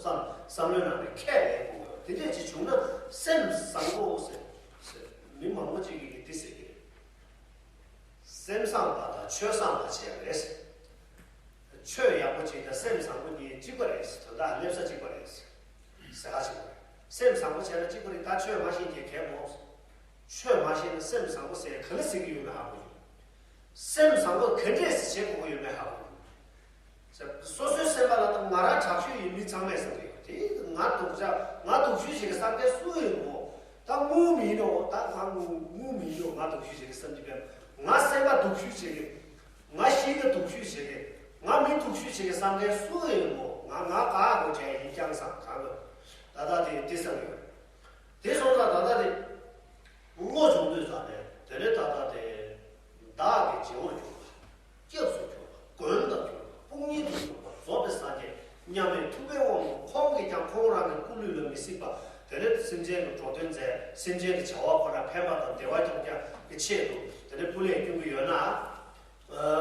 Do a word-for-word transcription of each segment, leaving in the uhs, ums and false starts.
བསམ་བསམ་བློའི་ནང་ནས་ཁས་ལེན་དགོས་ཡོད། དེ་འདྲས་ཅིག་བྱུང་ན་སེམས་བཟང་པོ་ཟེར་ཟེར་མི་མང་པོ་ཅིག་གིས་འདི་ཟེར་གི་རེད། སེམས་བཟང་པ་དང་ཆོས་བཟང་པ་བྱས་རེད། ཆོས་ཡག་པོ་ཅིག་དང་སེམས་བཟང་པོ་གཉིས་གཅིག་པ་རེད། དོན་དག་སླེབས་ས་གཅིག་པ་རེད། ཟེར་ཁ་ཅིག་སེམས་བཟང་པོ་བྱས་ན་གཅིག་པ་རེད། ད་ཆོས་མ་ཤེས་མཁན་གལ་མོ། ཆོས་མ་ཤེས་ན་སེམས་བཟང་པོ་ཟེར་ག་ལ་ཟེར་གི་ཡོད་མེད་ཧ་གོ་ཡོད། སེམས་བཟང་པོ་ག་འདྲས་སེ་བྱེད་དགོས་ཀྱི་ཡོད་མེད་ཧ་གོ་ཡོད། སོ་སོའི་སེམས་པ་ལ་ད་ང་རང་དྲག་ཤོས་ཡིན་མི་ཚང་མས་བསམ་གི་ཡོད་དེ། ང་སྡུག་ཅག་ང་སྡུག་ཤོས་ཤིག་གི་བསམ་མཁན་སུ་ཡིན་ནོ། ད་དངུལ་མི་ཡིན་ནོ། ད་ང་དངུལ་དངུལ་མི་ཡིན་ནོ། ང་སྡུག་ཤོས་ཤིག་གི་བསམ་གྱི་བས། ང་སེམས་པ་སྡུག་ཤོས་ཤིག་གི། ང་ཤི་ན་སྡུག་ཤོས་ཤིག་གི། ང་མི་སྡུག་ཤོས་ཤིག་གི་བསམ་མཁན་སུ་ཡིན་ནོ། ང་ང་ག་གོ་བྱས་ཡིན་ཀྱང་བསམ་གང་གི། ད་ལྟ་དེ་དེ་བསམ་གི་ཡོད། དེ་སོང་ཙང་ད་ལྟ་དེ་བློ་སྦྱོང་དུས་ཙང་ནས་དེ་ནས་ད་ལྟ་དེ་བདག་གི་བྱེ་བར་གྱུར་པ། སྐྱབས་སུ་གྱུར་པ། མགོན་དང་གྱུར་པ། དཔུང་གཉེན་དུ་གྱུར་པ། རྫོགས་པའི་སངས་རྒྱས་མཉམ་མེད་ཐུབ་པའི་དབང་པོ་ཁོང་གིས་ཀྱང་ཁོང་རང་གི་སྐུ་ལུས་ལ་མི་གཟིགས་པ། དེ་ནས་སེམས་ཅན་གྱི་འགྲོ་དོན་མཛད། སེམས་ཅན་གྱི་བྱ་བ་ཁོ་ན་ཕན་པ་དང་བདེ་བ་རྐྱང་རྐྱང་གི་ཆེད་དུ་དེ་ནས་སྐུ་ལས་བསྐྱོན་གྱི་ཡོད་ན།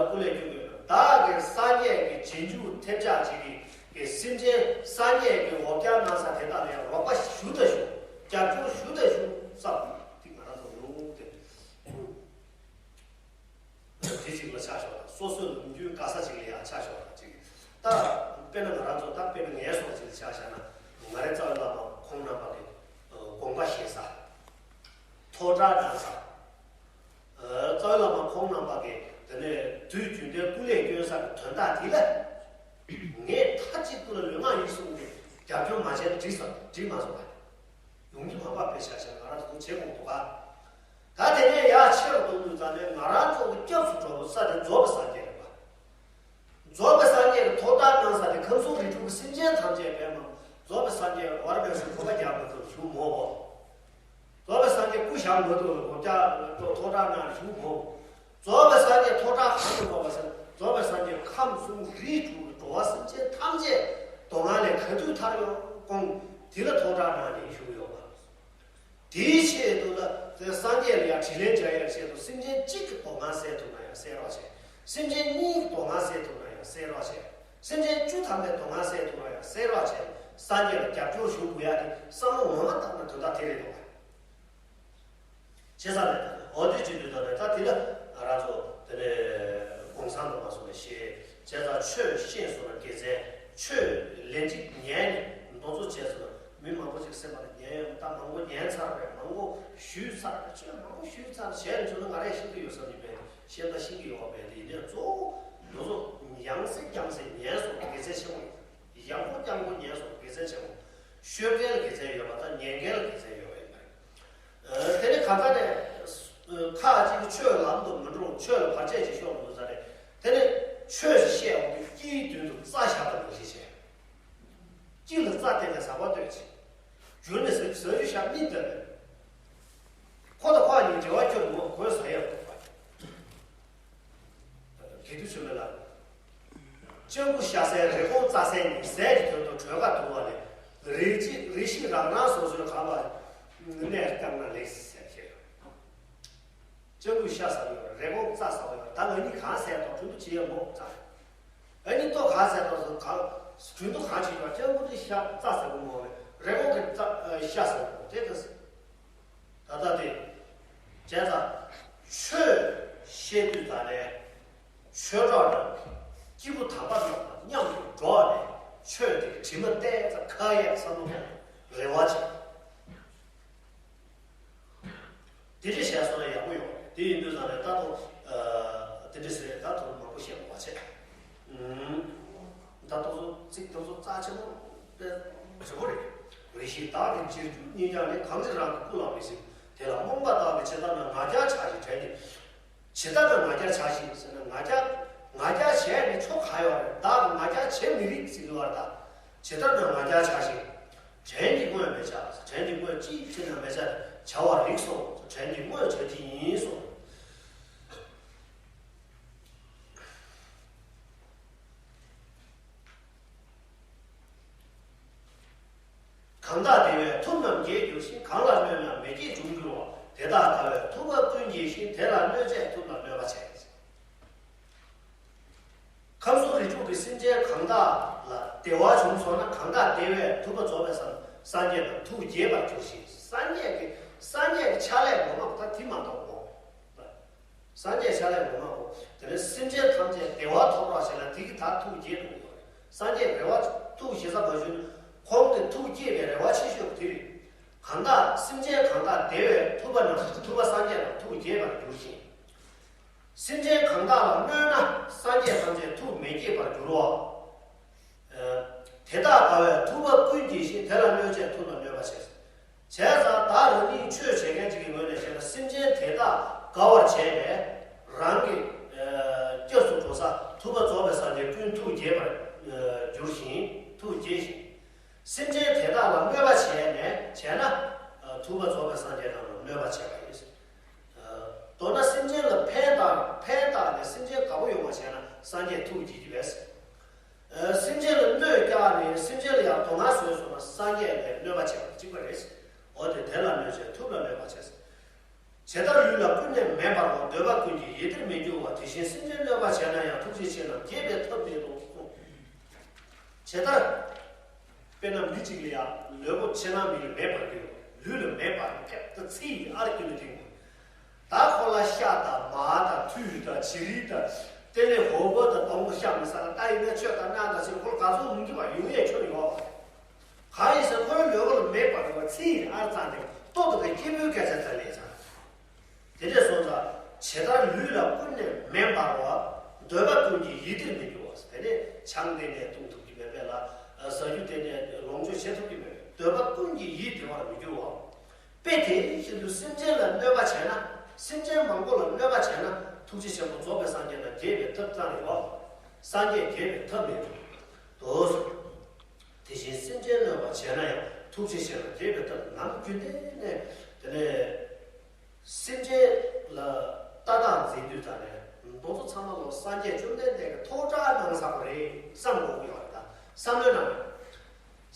སྐུ་ལས་བསྐྱོན་དགོས་ན་བདག་གིས་སངས་རྒྱས་ཀྱི་རྗེས་འཇུག་ཐེབས་ཆག་ཅིག་གིས་སེམས་ཅན་སངས་རྒྱས་ཀྱི་འོ་བརྒྱལ་གནང་ས་དེ་དག་ལ་ཡང་རོགས་པ་ཞུ་ད་ཞུ། རྒྱབ་སྐྱོར་ཞུ་ད་ཞུ་བསམ། འདི་ང་རང་ཚོ་ལུང་དེ་དེ་ཅིག་ལ་ཆ་ཞོག་དང་། སོ་སོའི་ལུང་རྒྱུན་དགའ་ས་ཅིག་ལ་ཡང་ཆ་ཞོག་དང་ཅིག་ད་དཔེར་ན་ང་རང་ཚོ་ད་དཔེར་ན་ངའི་སོགས་ཅིག་ལ་ཆ་བཞག་ན། ང་རའི་རྩ་བའི་བླ་མ་ཁོང་རྣམ་པ་གི་དགོངས་པ་བཞེས་ས། ཐོག་དྲག་གནང་ས། རྩ་བའི་བླ་མ་ཁོང་རྣམ་པ་གིས་དེ་ནས་དུས་རྒྱུན་དུ་སྐུ་ལས་བསྐྱོན་ས་གི་དོན་དག་འདི་ལ། ངས་མཐའ་གཅིག་ཏུ་ལ་ལུས་ངག་ཡིད་གསུམ་གྱི་རྒྱབ་སྐྱོར་མ་བྱས་ན་འགྲིག་སོང་འགྲིག་མ་སོང་བ། ཡོང་གི་མ་པ་དཔེ་ཆ་བཞག་ང་རང་ཚོ་བྱེད་དགོས་འདུག་ག་ད་དེ་ནས་ཡར་ཆེ་རུ་གཏོང་དུས་ཙང་ནས་ང་རང་ཚོ་གི་སྐྱབས་སུ་འགྲོ་བའི་ས་དེ་རྫོགས་པའི་སངས་རྒྱས་རེད་པ། རྫོགས་པའི་སངས་རྒྱས་ཀྱི་ཐོག་མཐའ་གནང་ས་དེ་ཁམས་གསུམ་རིགས་དྲུག་གི་སེམས་ཅན་ཐམས་ཅད་པད་མ་རྫོགས་པའི་སངས་རྒྱས་བར་པའི་སུ་གོ་བ་རྒྱག་མ་ཐུབ་བཞུགས་མོ་བོ། རྫོགས་པའི་སངས་རྒྱས་སྐུ་བཞག་མ་ཐུབ་ལ་གོ་ཀྱ་ཐོག་ཐོག་ཁྲག་ནང་བཞུགས་མོ། རྫོགས་པའི་སངས་རྒྱས་ཐོག་ཁྲག་གང་དུ་འགྲོ་བ་ཟེར། རྫོགས་པའི་སངས་རྒྱས་ཁམས་གསུམ་རིགས་དྲུག་གི་འགྲོ་བ་སེམས་ཅན་ཐམས་ཅད་སྡུག་བསྔལ་ལས་ག་དུས་ཐར་ཡོང་དགོངས་དེ་ལ་ཐོག་ཁྲག་ནང་ནས་བཞུགས་ཡོད་པ། དེའི་ཆེད་དུ་ལ་དེ་སངས་རྒྱས་ལ་ཡང་དྲིན་ལན་འཇལ་ཡག་ཆེད་དུ་སེམས་ཅན་གཅིག་གི་སྡུག་བསྔལ་སེལ་ཐུབ་ན་ཡང་སེལ་རོགས་བྱས། སེམས་ཅན་གཉིས་ཀྱི་སྡུག་བསྔལ་སེལ་ཐུབ་ན་ཡང་སེལ་རོགས་བྱས། སེམས་ཅན་བཅུ་ཐམ་པའི་སྡུག་བསྔལ་སེལ་ཐུབ་ན་ཡང་སེལ་རོགས་བྱས། སངས་རྒྱས་ལ་རྒྱབ་སྐྱོར་ཞུ་དགོས་ཡག་དེ་བསམ་བློ་ངོ་མ་བཏང་ན་དོན་དག་དེ་རེད་འདུག་བྱས་ཙང་ནས་འོ་དེ་བྱེད་དུས་ད་ནས་ད་དེ་ལ་ང་རང་ཚོ་དེ་ནས་གོང་ས་ནང་མ་སོང་ནས་ཤེས། བྱས་ཙང་ཆོས་ཤེས་སོང་ན་དགེ་མཚན། ཆོས་ལན་གཅིག་ཉན་ནས་མདོ་ཚོ་བྱས་སོང་ན་མི་མང་པོ་ཅིག་སེམས་པ་ལ་ཉན་ཡོད། ད་མང་པོ་ཉན་ཚར་བས། མང་པོ་ཞུས་ཚར་བས། ཆོས་མང་པོ་ཞུས་ཚར་བྱས་ནས་བྱུང་ན་ང་རས་ཤེས་ཀྱི་ཡོད་བསམ་གྱི་མེད། ཤེས་ད་ཤེས་ཀྱི་ཡོད་པས། དེ་ཡིན་ནའི་གཙོ་བོ་མདོ་ཚོ་ཡང་སེ་རྐྱང་སེ་ཉན་སོང་ན་དགེ་མཚན་ཆེན་པོ་ཡོད། ཡང་སྐོར་རྐྱང་སྐོར་ཉན་སོང་ན་དགེ་མཚན་ཆེན་པོ། ཤོད་མཁན་ལ་དགེ་མཚན་ཡོད་པ་དང་ཉན་མཁན་ལ་དགེ་མཚན་ཡོད་པ་ཡིན་པ་རེད། དེ་ནི་གང་ཟག་དེ་ཁ་ཅིག་ཆོས་ལམ་དུ་མི་འགྲོ། ཆོས་ལ་བར་ཆད་ཅིག་ཤོར་འདུག་ས་རེད། དེ་ནི་ཆོས་ཤིག་བཤད་འོང་དུས་དཀྱིལ་མདུན་དུ་རྩྭ་བཞག་པ་ནང་བཞིན་བྱས། དཀྱིལ་ལ་རྩྭ་བསྟན་ནས་ཟ་བ་ལྟོས་བྱས། རྒྱུན་ནས་ཟ་ཟ་རྒྱུ་བཞག་མི་ལྟོས། ཁོ་དང་ཁོ་གཉིས་འབྲེལ་བ་སྐྱོར་འདུག་གོས་ཟ་ཡག་འདུག་པ། དགེ་འདུན་ཆོས་འཕེལ་ལགས། སྤྱང་ཀི་ཤ་ཟས་རི་བོང་རྩྭ་ཟས་གཉིས། ཟས་ཀྱི་དོན་དུ་གྲོད་ཁ་བརྡུང་བ་ལས། རེ་ཅིག་རེ་ཞིག་རང་རང་སོ་སོའི་ཁང་པ་གནས་བསྐྱངས་ན་ལེགས་ཟེར་བཤད། སྤྱང་ཀི་ཤ་ཟ་བ་ཡོད། རི་བོང་རྩྭ་ཟ་བ་ཡོད། ད་ང་གཉིས་གང་ཟས་དང་དྲུང་དུ་བྱེད་ཡ་མོ་རྩྭ། ཨ་ནི་ལྟོ་གང་ཟས་དང་གང་དྲུང་དུ་གང་བྱེད་ཀྱང་སྤྱང་ཀི་དེ་ཤ་རྩྭ་ཟ་གི་མོ་བས། རི་བོང་གི་རྩྭ་ཤ་ཟ་གི་མོ་དེ་ག་ཟེར། ད་ལྟ་དེ། བྱས་ཙང་ཆོས་བཤད་དུས་ད་ནས་ཆོས་གྲོགས་དང་སྐྱེས་བུ་དམ་པ་རྣམས་དང་མཉམ་དུ་འགྲོགས་ནས་ཆོས་དེ་དྲི་མ་བལྟས་ཙང་ཁ་ཡས་བསམ་བློ་གཏོང་རེ་བ་བྱེད། དེ་འདྲ་བྱས་སོང་ན་ཡག་པོ་ཡོང་རེད། དེ་ཡིན་དུས་ད་ནས་ད་དུང་དེ་འདྲ་ཟེར་ད་དུང་མང་པོ་བཤད་དགོས་པ་བྱས། ད་དུང་ཚིག་དུང་རྩ་ཆེན་པོ་དཔེ་ཆེན་པོ་རེད། རེ་ཞིག་བདག་གི་རྗེས་འཇུག་སྙིང་གང་ལས། གང་ཕྱིར་རང་གི་སྐུ་ལ་མི་གཟིགས། དེ་ལ་རྨོངས་པ་དག་གིས། ཇི་ལྟར་ན་ང་རྒྱལ་ཆགས་ཤིང་བྲན་གྱི། ཇི་ལྟར་ན་ང་རྒྱལ་ཆགས་ཤིང་ཟེར་ན་ང་རྒྱལ་ང་རྒྱལ་བྱས་ནས་ཆོ་ག་ཡོད་རེད། བདག་གིས་ང་རྒྱལ་བྱེད་མི་རིགས་ཟེར་གྱི་བར་ད། ཇི་ལྟར་ན་ང་རྒྱལ་ཆགས་ཤིང་། བྲན་གྱི་དངོས་མི་བྱ། བྲན་གྱི་དངོས་ཅིའི་ཕྱིར་ན་མི་བྱ། བྱ་བར་རིགས་སོ། བྲན་གྱི་དངོས་བྱ་གྱི་ཡིན་སོ། གང་དག་དེ་བས་ཐུབ་རྣམས་རྒྱས་འགྱུར་ཞིང་། གང་ལ་གནོད་རྣམས་མི་རྒྱས་འབྱུང་འགྱུར་བ། དེ་དག་ལྟ་བས་ཐུབ་པ་ཀུན་རྒྱས་ཤིང་། དེ་ལ་གནོད་བྱས་ཐུབ་རྣམས་གནོད་པ་བྱས། ཁམས་གསུམ་རིགས་ དྲུག་གི་སེམས་ཅན་གང་དག་ལ་བདེ་བ་བྱུང་སོང་ན། གང་དག་བདེ་བས་ཐུབ་པ་རྫོགས་པའི་སངས་སངས་རྒྱས་དང་ཐུགས་དགྱེས་པར་འགྱུར་ཞིང་། སངས་རྒྱས་ཀྱི་སངས་རྒྱས་ཀྱི་ཕྱག་ལས་ངོ་མ་ད་དེ་མ་གཏོགས་གོ། སངས་རྒྱས་ཕྱག་ལས་ངོ་མ་གོ། དེ་ནས་སེམས་ཅན་ཐམས་ཅད་བདེ་བ་ཐོབ་པར་བྱེད་ན་དེ་གི་ད་ཐུགས་དགྱེས་འགྲོ་གི་ཡོད་རེད། སངས་རྒྱས་རེ་བ་ཐུགས་དགྱེས་ས་མ་ཞུ་ན་ཁོང་གི་ཐུགས་དགྱེས་པའི་རེ་བ་ཆེ་ཤོས་དེ་རེད། གང་དག་སེམས་ཅན་གང་དག་བདེ་བས་ཐུབ་པ་རྣམས་ཐུབ་པ་སངས་རྒྱས་རྣམས་ཐུགས་དགྱེས་པར་འགྱུར་ཞིང་། སེམས་ཅན་གང་དག་ལ་གནོད་ན་སངས་རྒྱས་ཐམས་ཅད་ཐུགས་མི་དགྱེས་པར་འགྱུར་རོ། དེ་དག་དགའ་བས་ཐུབ་པ་ཀུན་དགྱེས་ཤིང་། དེ་ལ་གནོད་བྱས་ཐུབ་ལ་གནོད་པ་བྱེད། བྱས་ཙང་བདག་རང་ཉིད་ཆོས་བྱེད་མཁན་ཅིག་གི་ངོས་ནས་བཤད་ན། སེམས་ཅན་དེ་དག་དགའ་བར་བྱས་པས་རང་གི་སྐྱབས་སུ་འགྲོ་ས་ཐུབ་པ་རྫོགས་པའི་སངས་རྒྱས་ཀུན་ཐུགས་དགྱེས་པར་འགྱུར་ཞིང་། ཐུགས་དགྱེས་ཤིང་། སེམས་ཅན་དེ་དག་ལ་གནོད་པ་བྱས་ནས་བྱས་ན། ཐུབ་པ་རྫོགས་པའི་སངས་རྒྱས་རྣམས་ལ་གནོད་པ་བྱས་པ་ཡིན། མདོར་ན་སེམས་ཅན་ལ་ཕན་བཏགས་ཕན་བཏགས་ནས་སེམས་ཅན་དགའ་པོ་ཡོང་བ་བྱས་ན་སངས་རྒྱས་ཐུགས་དགྱེས་ཀྱི་རེད། སེམས་ཅན་ལ་གནོད་བསྐྱལ་ནས་སེམས་ཅན་ལ་ཡང་སྡུག་བསྔལ་བཟོས་སོང་ན་སངས་རྒྱས་ལ་གནོད་པ་བྱས་པ་གཅིག་པ་རེད། འོ་དེ་དེ་ལ་གནོད་བྱས་ཐུབ་ལ་གནོད་པ་བྱས། ཇི་ལྟར་ལུས་ལ་ཀུན་ནས་མེ་འབར་བ། འདོད་པ་ཀུན་གྱི་ཡིད་བདེར་མི་འགྱུར་བ། དེ་བཞིན་སེམས་ཅན་གནོད་པ་བྱས་ན་ཡང་། ཐུགས་རྗེ་ཆེ་རྣམས་དགྱེས་པའི་ཐབས་མེད་དོ་གསུངས། ཇི་ལྟར། དཔེར་ན་མི་གཅིག་ལ་ཡང་ལུས་པོ་ཕྱི་ནང་མི་ལ་མེ་འབར་གྱི་ཡོད། ལུས་ལ་མེ་འབར་ནས་ཁྱབ་ད་ཚིག་ཨར་ཀི་ལ་ཐིང་། ད་ཁོ་ལ་ཤ་དང་མར་དང་ཐུད་དང་བྱི་རིལ་དང་། དེ་ནས་ཧོ་པོ་དང་སྡོང་པོ་ཤ་མི་ཟ་ལ་ད་ཡིན་ན་ཆོས་དང་སྣང་དང་ཞེས་ཁོ་ལ་ག་ཚོད་འོང་གི་བ་ཡོང་ཡས་ཁྱོན་ཡོད་བ། གང་ཡིན་ཟེར་ཁོའི་ལུས་པོ་ལ་མེ་འབར་བ་ཚིག་ཨར་ཙང་དེ་ལྟོ་དང་སྐྱེ་བོའི་སྐད་ཆ་ཙ་ལས་ཙང་། དེ་འདྲ་སོང་ཙང་ཇི་ལྟར་ལུས་ལ་ཀུན་ནས་མེ་འབར་བ། འདོད་པ་ཀུན་གྱི་ཡིད་བདེར་མི་འགྱུར་བ། དེ་ནས་ཆང་དེ་ནས་འཐུང་ཐུབ་ཀྱི་མེད་པས་ལ། ཟ་རྒྱུ་དེ་ནས་ལོངས་སྤྱོད་བྱེད་ཐུབ་ཀྱི་མེད་པས། འདོད་པ་ཀུན་གྱི་ཡིད་བདེ་བར་མི་འགྱུར་བ། དཔེ་དེ་བཞིན་དུ་སེམས་ཅན་ལ་གནོད་པ་བྱས་ན། སེམས་ཅན་མང་པོ་ལ་གནོད་པ་བྱས་ན་ཐུགས་རྗེ་ཆེན་པོ་རྫོགས་པའི་སངས་རྒྱས་ལ་དགྱེས་པའི་ཐབས་ཙམ་ཡོད། སངས་རྒྱས་དགྱེས་པའི་ཐབས་མེད་དོ། དེ་བཞིན་སེམས་ཅན་གནོད་པ་བྱས་ན་ཡང་། ཐུགས་རྗེ་ཆེ་ལ་དགྱེས་པའི་ཐབས་ནམ་རྒྱུན་ལྡན་ནས། དེ་ནས་སེམས་ཅན་ལ་ལྟ་སྟངས་འཛིན་དུས་ད་ནས་མདོ་ཚོ་ཚང་མ་ལོ་སངས་རྒྱས་བཅོམ་ལྡན་འདས་ཀྱིས་ཐུགས་ཁྲལ་གནང་ས་པ་རེད་བསམ་དགོས་ཀྱི་ཡོད་རེད། ད་བསམ་བློའི་ནང་ནས་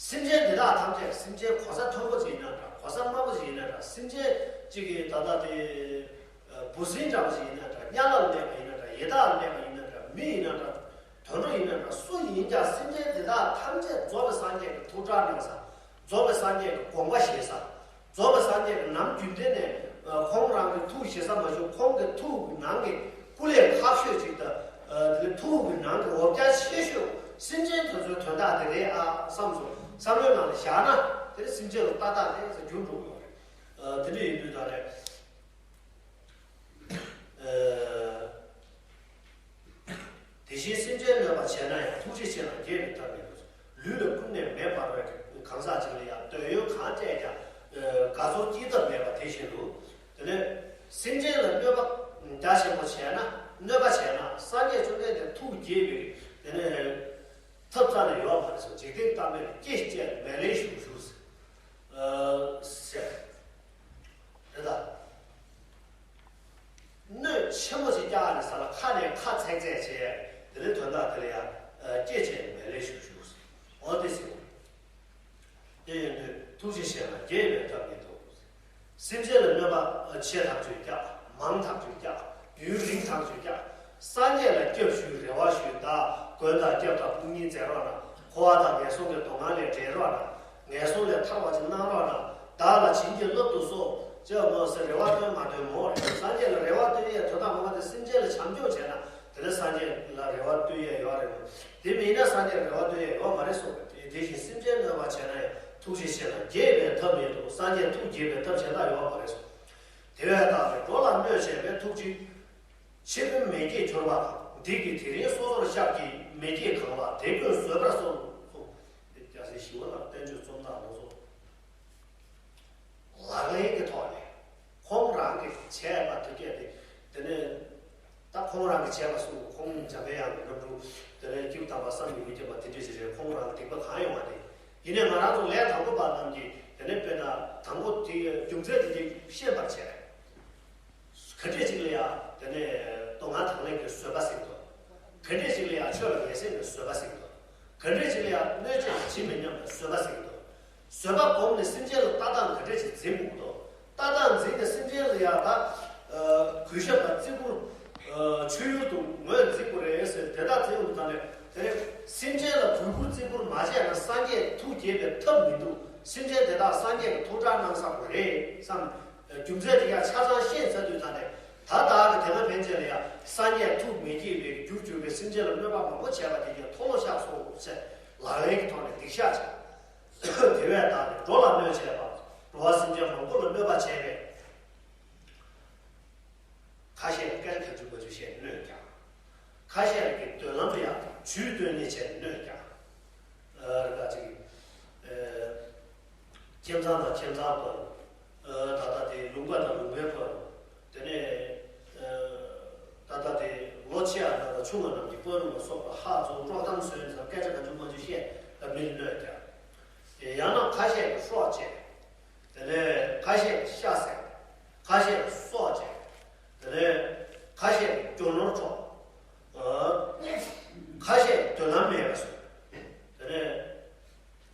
སེམས་ཅན་འདི་དག་ཐམས་ཅད་སེམས་ཅན་གོ་ས་མཐོན་པོ་ཅིག་ཡིན་ན་འདྲ། གོ་ས་དམའ་པོ་ཅིག་ཡིན་ན་འདྲ། སེམས་ཅན་གཅིག་གི་ད་ལྟ་དེ། འབུ་སྲིན་འདྲ་པོ་ཞིག་ཡིན་ན་འདྲ། དམྱལ་བ་ལ་གནས་པ་ཡིན་ན་འདྲ། ཡི་དྭགས་ལ་གནས་པ་ཡིན་ན་འདྲ། མི་ཡིན་ན་འདྲ། དུད་འགྲོ་ཡིན་ན་འདྲ། སུ་ཡིན་ཀྱང་སེམས་ཅན་འདི་དག་ཐམས་ཅད་རྫོགས་པའི་སངས་རྒྱས་ཀྱི་ཐུགས་ཁྲལ་གནང་ས། རྫོགས་པའི་སངས་རྒྱས་ཀྱི་དགོངས་པ་བཞེས་ས། རྫོགས་པའི་སངས་རྒྱས་ཀྱི་ནམ་རྒྱུན་ལྡན་ནས་ཁོང་རང་གི་ཐུགས་བཞེས་ས་མ་གཞི་ཁོང་གི་ཐུགས་ཀྱི་ནང་གི་སྐུ་ལས་ཁག་ཤོས་ཅིག་དང་། དེ་ནས་ཐུགས་ཀྱི་ནང་གི་འོ་བརྒྱལ་ཆེ་ཤོས་སེམས་ཅན་དེ་ཚོའི་དོན་དག་དེ་རེད་ཨ་བསམ་སོང་། བསམ་བློའི་ནང་ལ་བཞག་ན་དེ་ནས་སེམས་ཅན་ལ་ལྟ་སྟངས་དེ་ཚོ་འགྱུར་འགྲོ་གི་ཡོད་རེད། དེ་འདྲ་ཡིན་དུས་ད་རེད། དེ་བཞིན་སེམས་ཅན་གནོད་པ་བྱས་ན་ཡང་། ཐུགས་རྗེ་ཆེ་ལ་དགྱེས་པའི་ཐབས་མེད་དོ། ལུས་ལ་ཀུན་ནས་མེ་འབར་བའི་གང་ཟག་ཅིག་ལ་ཡང་། འདོད་ཡོན་གང་སྤྲད་ཀྱང་དགའ་ཚོར་སྐྱེ་ཐབས་མེད་པ་དེ་བཞིན་དུ། དེ་ནས་སེམས་ཅན་ལ་གནོད་པ་རྒྱ་ཆེན་པོ་བྱས་ན། གནོད་པ་བྱས་ན་སངས་རྒྱས་བཅོམ་ལྡན་འདས་ཐུགས་དགྱེས་པའི་དེ་ནས་ཐབས་རྩ་ནས་ཡོད་མ་རེད་གསུངས། འཇིག་རྟེན་ལྟ་མེད་ལ་སྐེ་བཅད་མལ་ལས་ཞུགས་ཞུགས་ཟེར། དེ་ལྟར། གནོད་ཆེན་པོ་ཞིག་བསྐྱལ་ནས་ས་ལ་ཁ་ནས་ཁ་ཚེག་ཚེག་བྱས། དེ་ནས་དོན་དག་དེ་ལ་ཡང་སྐེ་བཅད་མལ་ལས་ཞུགས་ཞུགས་ཟེར། འོ་དེ་ཟེར། དེ་ཡིན་དུས་ཐུགས་རྗེ་ཆེ་ལ་དགྱེས་པའི་ཐབས་མེད་དོ། སེམས་ཅན་ལ་གནོད་པ་ཆེ་ཐག་ཆོད་བསྐྱལ། མང་ཐག་ཆོད་བསྐྱལ། ཡུན་རིང་ཐག་ཆོད་བསྐྱལ། སངས་རྒྱས་ལ་སྐྱབས་ཞུའི་རེ་བ་ཞུས། ད་མགོན་དང་སྐྱབས་དང་དཔུང་གཉེན་མཛད་རོགས་གནང་། འཁོར་བ་དང་ངན་སོང་གི་སྡུག་བསྔལ་ལས་འདྲེན་རོགས་གནང་། ངན་སོང་ལས་ཐར་བ་ཅིག་གནང་རོགས་གནང་། བདག་ལ་བྱིན་གྱིས་བརླབ་ཏུ་གསོལ། ཅེས་མོ་ཟེར་རེ་བ་བཏོན་མ་བཏོན་མོ་རེད། སངས་རྒྱས་ལ་རེ་བ་བཏོན་ཡས་དོན་དག་ངོ་མ་དེ་སེམས་ཅན་ལ་བྱམས་སྐྱོང་བྱས་ན་དེ་ནས་སངས་རྒྱས་ལ་རེ་བ་བཏོན་ཡས་ཡོད་རེད་མོ། དེ་མིན་ན་སངས་རྒྱས་ལ་རེ་བ་བཏོན་ཡས་ཡོད་མ་རེད་གསུངས་པས། དེ་བཞིན་སེམས་ཅན་གནོད་པ་བྱས་ན་ཡང་། ཐུགས་རྗེ་ཆེ་ལ་དགྱེས་པའི་ཐབས་མེད་དོ། སངས་རྒྱས་ཐུགས་དགྱེས་པའི་ཐབས་གཞན་དག་ཡོད་མ་རེད་གསུངས། དེ་བས་ན་འགྲོ་ལ་གནོད་བྱས་པའི་ཐུགས་རྗེ། ཆེ་ཀུན་མེ་སྐྱེས་གྱུར་པ་དང་། འདི་གིས་དེ་རིང་སོ་སོར་ཤར་གྱི་མེ་སྐྱེས་གང་བ་དེ་ཀུན་བཟོད་པར་གསོལ་ལོ་གསུངས། དེ་སྐྱ་སེར་ཞི་བ་ལྷ་བསྟན་བཅོས་རྩོམ་སྟངས་ལོ་ཚོ། ལག་ལེན་གྱི་ཐོག་ནས་ཁོང་རང་གིས་བྱས་པ་དེ་སྐད་དེ། དེ་ནས་ད་ཁོང་རང་གིས་བྱས་པ་གསུངས། ཁོང་འཇམ་དཔལ་དབྱངས་ཀྱི་རྣམ་སྤྲུལ་དེ་ནས་སྐྱེས་བུ་དམ་པ་བསམ་ཡས་ཀྱི་སྐྱེས་པ་དེ་འདྲས་ཞིག་རེད། ཁོང་རང་ལ་སྡིག་པ་གང་ཡོང་བ་དེ། ཡིན་ནའི་ང་རང་ཚོ་ལས་དང་པོ་པ་རྣམས་ཀྱིས་དེ་ནས་དཔེར་ན་དང་པོ་དེའི་རྒྱུ་མཚན་དེ་འདྲས་ཤེས་པར་བྱས། ག་འདྲས་ཅིག་ལ་ཡང་དེ་ནས་སྡུག་བསྔལ་དང་ལེན་གྱི་བཟོད་པ་ཟེར་གྱི་འདུག་ག་འདྲས་ཅིག་ལ་ཡང་ཆོས་ལ་ངེས་ཤེས་ཀྱི་བཟོད་པ་ཟེར་གྱི་འདུག་ག་འདྲས་ཅིག་ལ་ཡང་གནོད་བྱེད་ལ་ཇི་མི་སྙམ་པའི་བཟོད་པ་ཟེར་གྱི་འདུག་བཟོད་པ་བསྒོམས་ནས་སེམས་ཅན་ལ་ལྟ་སྟངས་ག་འདྲས་ཅིག་འཛིན་དགོས་ཀྱི་འདུག་ལྟ་སྟངས་འཛིན་ནས་སེམས་ཅན་ལ་ཡང་ད། གུས་ཞབས་དང་བརྩི་བཀུར། ཆོས་ཡུལ་དུ་ངོས་འཛིན་དགོས་རེད་ཟེར་དེ་དག་འཛིན་ཡོང་དུས་ད་ནས་ དེ་ནས་སེམས་ཅན་ལ་གུས་བཀུར་བརྩི་བཀུར་མ་བྱས་ན་སངས་རྒྱས་ཐུགས་དགྱེས་པའི་ཐབས་མི་འདུག། སེམས་ཅན་དེ་དག་སངས་རྒྱས་ཀྱི་ཐུགས་དྲག་གནང་ས་པོ་རེད་བསམ། རྒྱུ་མཚན་དེ་ཡང་ཆ་ཚང་ཤེས་ཚར་དུས་ད་ནས་ད་བདག་གི་དེ་སྔ་ཕན་ཆད་ལ་ཡང་སངས་རྒྱས་ཐུགས་མི་དགྱེས་པའི་རྒྱུར་གྱུར་པའི་སེམས་ཅན་ལ་གནོད་པ་མང་པོ་བྱས་པ་དེ་ཀྱང་མཐོལ་ལོ་བཤགས་སོ་ཞེས་ལག་ལེན་གྱི་ཐོག་ནས་སྡིག་བཤགས་བྱས། དེ་བས་བདག་ནི་འགྲོ་ལ་གནོད་བྱས་པ། འགྲོ་བ་སེམས་ཅན་མང་པོ་ལ་གནོད་པ་བྱས་པས། ཁ་ཤས་ལ་སྐད་ཆ་གང་བྱུང་མ་བྱུང་བཤད་གནོད་ཀྱང་། ཁ་ཤས་ལ་གི་མདུན་ལམ་ལ་ཡང་ཇུས་སྟོན་ནས་བྱས་གནོད་ཀྱང་། ཨ་ར་ག་ཅིག་ཨ་ཁྱིམ་ཚང་དང་ཁྱིམ་ཚང་བར། ཨ་ད་ལྟ་དེ་ལུང་པ་དང་ལུང་པའི་བར། དེ་ནས་ཨ་ད་ལྟ་དེ་ལོ་ཆེ་བ་དང་ཆུང་བ་རྣམས་ཀྱི་བར་ལ་སོགས་པ་ཧ་ཚོ་དཀྲོག་གཏམ་བཟོས་ནས་སྐད་ཆ་གང་བྱུང་མ་བྱུང་བཤད་ལ་མི་གནོད་ཀྱང་། ཡང་ན་ཁ་ཤས་ཀྱིས་སྲོག་བཅད། དེ་ནས་ཁ་ཤས་ཀྱིས་ཤ་བཟས། ཁ་ཤས་ཀྱིས་སྲོག་བཅད། དེ་ནས་ཁ་ཤས་ཀྱིས་རྒྱུ་ནོར་འཕྲོག། ཨ་ཁ་ཤས་ཀྱིས་མདུན་ལམ་མེད་པ་བཟོས། དེ་ནས་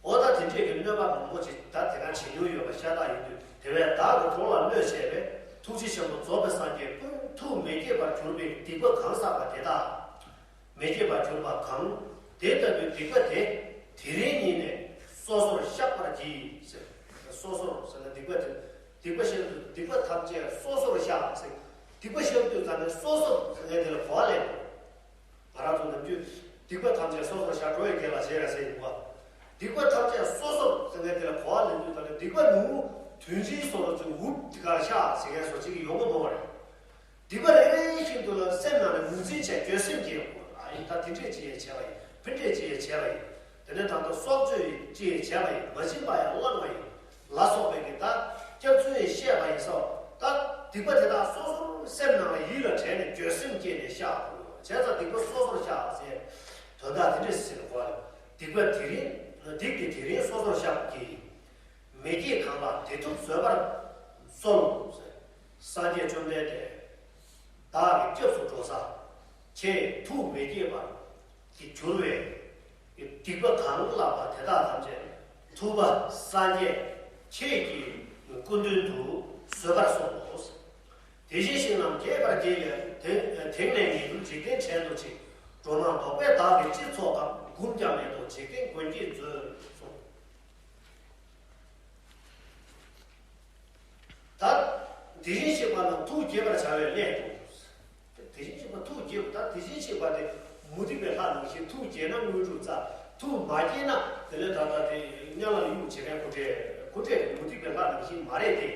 འོ་ད་དེ་འདྲས་ཀྱི་གནོད་པ་མང་པོ་ཅིག་ད་དེ་ག་བྱེད་མྱོང་ཡོད་པ་ཤ་སྟག་ཡིན་དུས། དེ་བས་བདག་གིས་འགྲོ་ལ་གནོད་བྱས་པས། ཐུགས་རྗེ་ཆེན་པོ་རྫོགས་པའི་སངས་རྒྱས་ཀུན་ཐུགས་མི་དགྱེས་པར་གྱུར་པའི་སྡིག་པ་གང་བསགས་པ་དེ་དག། མི་དགྱེས་པར་གྱུར་པ་གང་། དེ་ལྟ་བུའི་སྡིག་པ་དེ་དེ་རིང་ཉིད་ནས་སོ་སོར་བཤགས་པར་གྱིས་ཟེར། སོ་སོར་ཟེར་ན་སྡིག་པ་དེ། སྡིག་པ་བཤགས་དུས་སྡིག་པ་ཐམས་ཅད་སོ་སོར་བཤགས་ཟེར། སྡིག་པ་བཤགས་དུས་ཙམ་ནས་སོ་སོར་ཟེར་མཁན་དེ་ལ་གོ་བ་ལེན་དགོས། ང་རང་ཚོ་ནམ་རྒྱུན་སྡིག་པ་ཐམས་ཅད་སོ་སོར་བཤགས། འགྲོ་བའི་དགེ་ལ་བྱེད་ལ་ཟེར་ཡིན་པ། སྡིག་པ་ཐམས་ཅད་སོ་སོར་ཟེར་མཁན་དེ་ལ་གོ་བ་ལེན་དུས་ཙམ་ནས་སྡིག་པ་ནུ་དོན་ཆེན་སོ་ར་ཚུན་འུབ་དེ་གར་བཤགས་ཟེར་མཁན་སོ་གཅིག་ཡོང་གི་མ་རེད། སྡིག་པ་རེ་རེ་བཞིན་དུ་ལ་སེམས་ནང་ནས་ངོས་འཛིན་བྱས་འགྱོད་སེམས་སྐྱེ་དགོས། ཨ་ཡིན་ད་དེ་འདྲས་ཅི་ཡས་བྱས་པ་ཡིན། ཕན་འདྲས་ཅི་ཡས་བྱས་པ་ཡིན། དེ་ནས་ད་ལྟ་སྲོག་གཅོད་ཅི་ཡས་བྱས་པ་ཡིན། མ་བྱིན་པ་ཡང་བླངས་པ་ཡིན། ལ་སོགས་པའི་གི་ད་སྐྱག་རྫུན་ཡང་བཤད་པ་ཡིན་སོགས། ད་སྡིག་པ་དེ་དག་སོ་སོར་སེམས་ནང་ལ་ཡིད་ལ་དྲན་ནས་འགྱོད་སེམས་སྐྱེས་ནས་བཤགས་དགོས། བྱས་ཙང་སྡིག་པ་སོ་སོར་བཤགས་ཟེར། དོན་དག་དེ་འདྲས་ཟེར་གོ་བ་ལ། སྡིག་པ་དེ་རིང་། སྡིག་དེ་དེ་རིང་སོ་སོར་བཤགས་པ་གྱིས། མི་དགྱེས་གང་ལགས་དེ་ཐུབ་བཟོད་པར་གསོལ། སངས་རྒྱས་བཅོམ་ལྡན་འདས་བདག་གི་སྐྱབས་སུ་འགྲོ་ས། ཁྱེད་ཐུགས་མི་དགྱེས་པར་གྱུར་པའི་སྡིག་པ་གང་ལགས་པ་དེ་དག་ཐམས་ཅད་ཐུབ་པ་སངས་རྒྱས་ཁྱེད་ཀྱི་སྐུ་མདུན་དུ་བཟོད་པར་གསོལ་ལོ། དེ་བཞིན་གཤེགས་རྣམས་དགྱེས་པར་བགྱིས་ལ། དེང་ནས་ངེས་དུ་འཇིག་རྟེན་བྲལ་དུ་ཕྱིན། འགྲོ་མང་བཟློག་པས་བདག་གི་སྤྱི་ཚོགས་ཁམས། འགུམ་ཀྱང་མེད་དོ་འཇིག་རྟེན་མགོན་གྱིས་མཛོད་གསུངས། ད་དེ་བཞིན་གཤེགས་པ་རྣམས་ཐུགས་དགྱེས་པར་བྱ་བའི་སླད་དུ། དེ་བཞིན་གཤེགས་པ་ཐུགས་དགྱེས་པ། ད་དེ་བཞིན་གཤེགས་པ་དེ་མུ་སྟེགས་པའི་ལྷ་ནང་བཞིན། ཐུགས་དགྱེས་ན་དངོས་གྲུབ་སྩལ། ཐུགས་མ་དགྱེས་ན་དེ་ལས་ད་ལྟ་དེ་དམྱལ་བ་ལ་གཡུག་བྱེད་མཁན་ཁོ་འདྲས་ཁོ་འདྲས་མུ་སྟེགས་པའི་ལྷ་ནང་བཞིན་མ་རེད་དེ།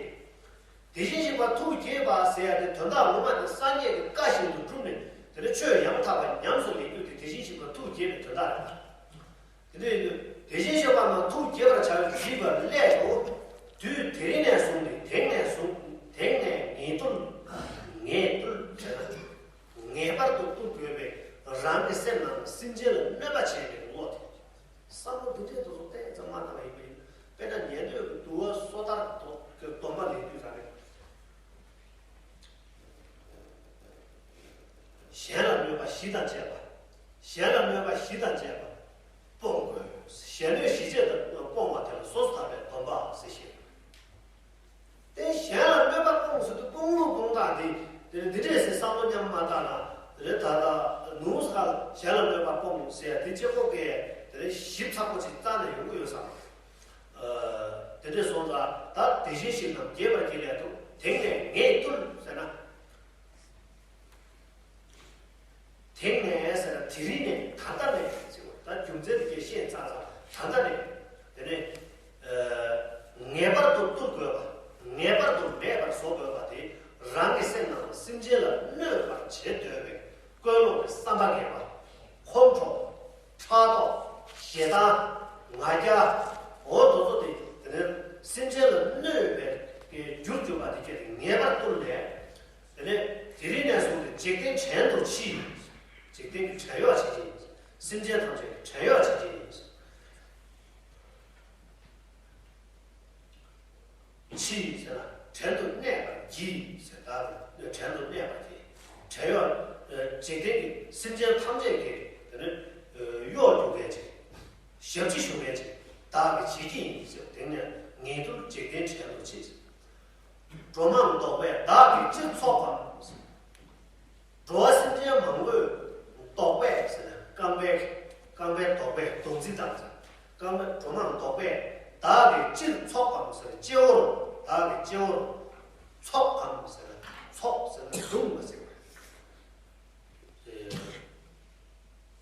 དེ་བཞིན་གཤེགས་པ་ཐུགས་དགྱེས་པ་ཟེར་ཡ་དེ་དོན་དག་ངོ་མ་དེ་སངས་རྒྱས་ཀྱི་བཀའ་བཞིན་དུ་བསྒྲུབས་ནས་དེ་ལས་ཆོས་ཡང་དག་པ་ཉམས་སུ་ལེན་རྒྱུ་དེ་དེ་བཞིན་གཤེགས་པ་ཐུགས་དགྱེས་པའི་དོན་དག་རེད། དེ་འདྲ་ཡིན་དུས་དེ་བཞིན་གཤེགས་པ་རྣམས་ཐུགས་དགྱེས་པར་བྱ་བའི་བགྱིས་པའི་སླད་དུ། དུས་དེ་རིང་ནས་བཟུང་སྟེ་དེང་ནས་བཟུང་དེང་ནས་ངེས་དུ། ངེས་དུ་བྱས་ན་ངེས་པར་དུ་བཏུལ་དགོས་པའི་རང་གི་སེམས་ནང་སེམས་ཅན་ལ་གནོད་པ་བྱས་པའི་བློ་དེ། བསམ་བློ་འདི་འདྲའི་དུས་སུ་ཏོག་ཙམ་མ་བཏང་བ་ཡིན་པ་ཡིན། དཔེར་ན་ཉན་ཐོས་ཀྱི་འདུལ་བ་སོ་ཐར་གྱི་སྡོམ་པ་ལེན་དུས་ཙམ་པས། གཞན་ལ་གནོད་པ་བཞི་དང་བཅས་པ། གཞན་ལ་གནོད་པ་བཞི་དང་བཅས་པ་སྤོང་དགོས། གཞན་གནོད་བཞི་བཅས་དང་སྤོང་བ་དེ་ལ་སོ་སོ་ཐར་པའི་སྡོམ་པ་ཟེར་ཞེས། དེ་གཞན་ལ་གནོད་པ་སྤོང་ཟེར་དུས་སྤོང་ལུགས་སྤོང་སྟངས་དེ་དེ་འདི་འདྲས་ཟེར་བསམ་བློ་མཉམ་མ་བཏང་ན་དེ་ལས་ད་ལྟ་ནུབ་ས་གཞན་ལ་གནོད་པ་སྤོང་ཟེར་དེ་གཅིག་པོ་གས་དེ་ལས་ཞིབ་ཚགས་པོ་ཅིག་བལྟས་ན་ཡོང་གི་ཡོད་བསམ། དེ་འདྲས་སོང་ཙང་ད་དེ་བཞིན་གཤེགས་རྣམས་དགྱེས་པར་བགྱིས་ལ་དུ་དེང་ནས་ངེས་དུ་ཟེར་ན། དེང་ནས་ཟེར་ན་དེ་རིང་ནས་ད་ལྟ་ནས་ཟེར་བ་ད་རྒྱུ་མཚན་དེ་གས་ཤེས་ཚར་ཙང་ད་ལྟ་ནས་དེ་ནས་ངེས་པར་དུ་བཏུལ་དགོས་པ། ངེས་པར་དུ་མེད་པར་བཟོ་དགོས་པ་དེ་རང་གི་སེམས་ནང་ལ་སེམས་ཅན་ལ་གནོད་པར་བྱེད་འདོད་པའི་ཀུན་སློང་གི་བསམ་པ་ངན་པ། ཁོང་ཁྲོ། ཕྲག་དོག་ཞེ་སྡང་། ང་རྒྱལ། འོ་དེ་ཚོ་དེ་དེ་ནས་སེམས་ཅན་ལ་གནོད་པའི་རྒྱུར་གྱུར་པ་དེ་སྐད་དེ་ངེས་པར་བཏུལ་ནས། དེ་ནས་དེ་རིང་ནས་བཟུང་སྟེ་འཇིག་རྟེན་བྲན་དུ་ཕྱིན། འཇིག་རྟེན་གྱི་བྲན་གཡོག་བྱེད་ཀྱི་ཡིན། སེམས་ཅན་ཐམས་ཅད་ཀྱི་བྲན་གཡོག་བྱེད་ཀྱི་ཡིན། ཕྱིན་ཟེར་ན་བྲན་དུ་གནས་པར་བགྱིས་ཟེར། ད་བྲན་དུ་གནས་པར་བགྱིས། བྲན་གཡོག་འཇིག་རྟེན་གྱི་སེམས་ཅན་ཐམས་ཅད་ཀྱི་དེ་ནི་གཡོག་རྒྱུག་མཁན་ཅིག། ཞབས་ཕྱི་ཞུ་མཁན་ཅིག་བདག་གིས་བྱེད་ཀྱི་ཡིན་ཟེར། དེང་ནས་ངེས་དུ་འཇིག་རྟེན་བྲན་དུ་ཕྱིན་ཟེར། འགྲོ་མང་བཟློག་པས་བདག་གི་སྤྱིར་ཚོགས་པའམ། འགྲོ་བ་སེམས་ཅན་མང་པོས་བཟློག་པས་ཟེར་ན་རྐང་པའི་ རྐང་པའི་རྡོག་པས་རྡོག་རྫིས་བཏང་ཟེར། རྐང་པའི་གྲོ་མང་རྡོག་པས་བདག་གི་སྤྱིར་ཚོགས་གམ་ཟེར། སྤྱི་བོར། བདག་གི་སྤྱི་བོར་ཚོགས་གམ་ཟེར། ཚོགས་ཟེར་ན་བརྡུང་བ་ཟེར་བ་རེད།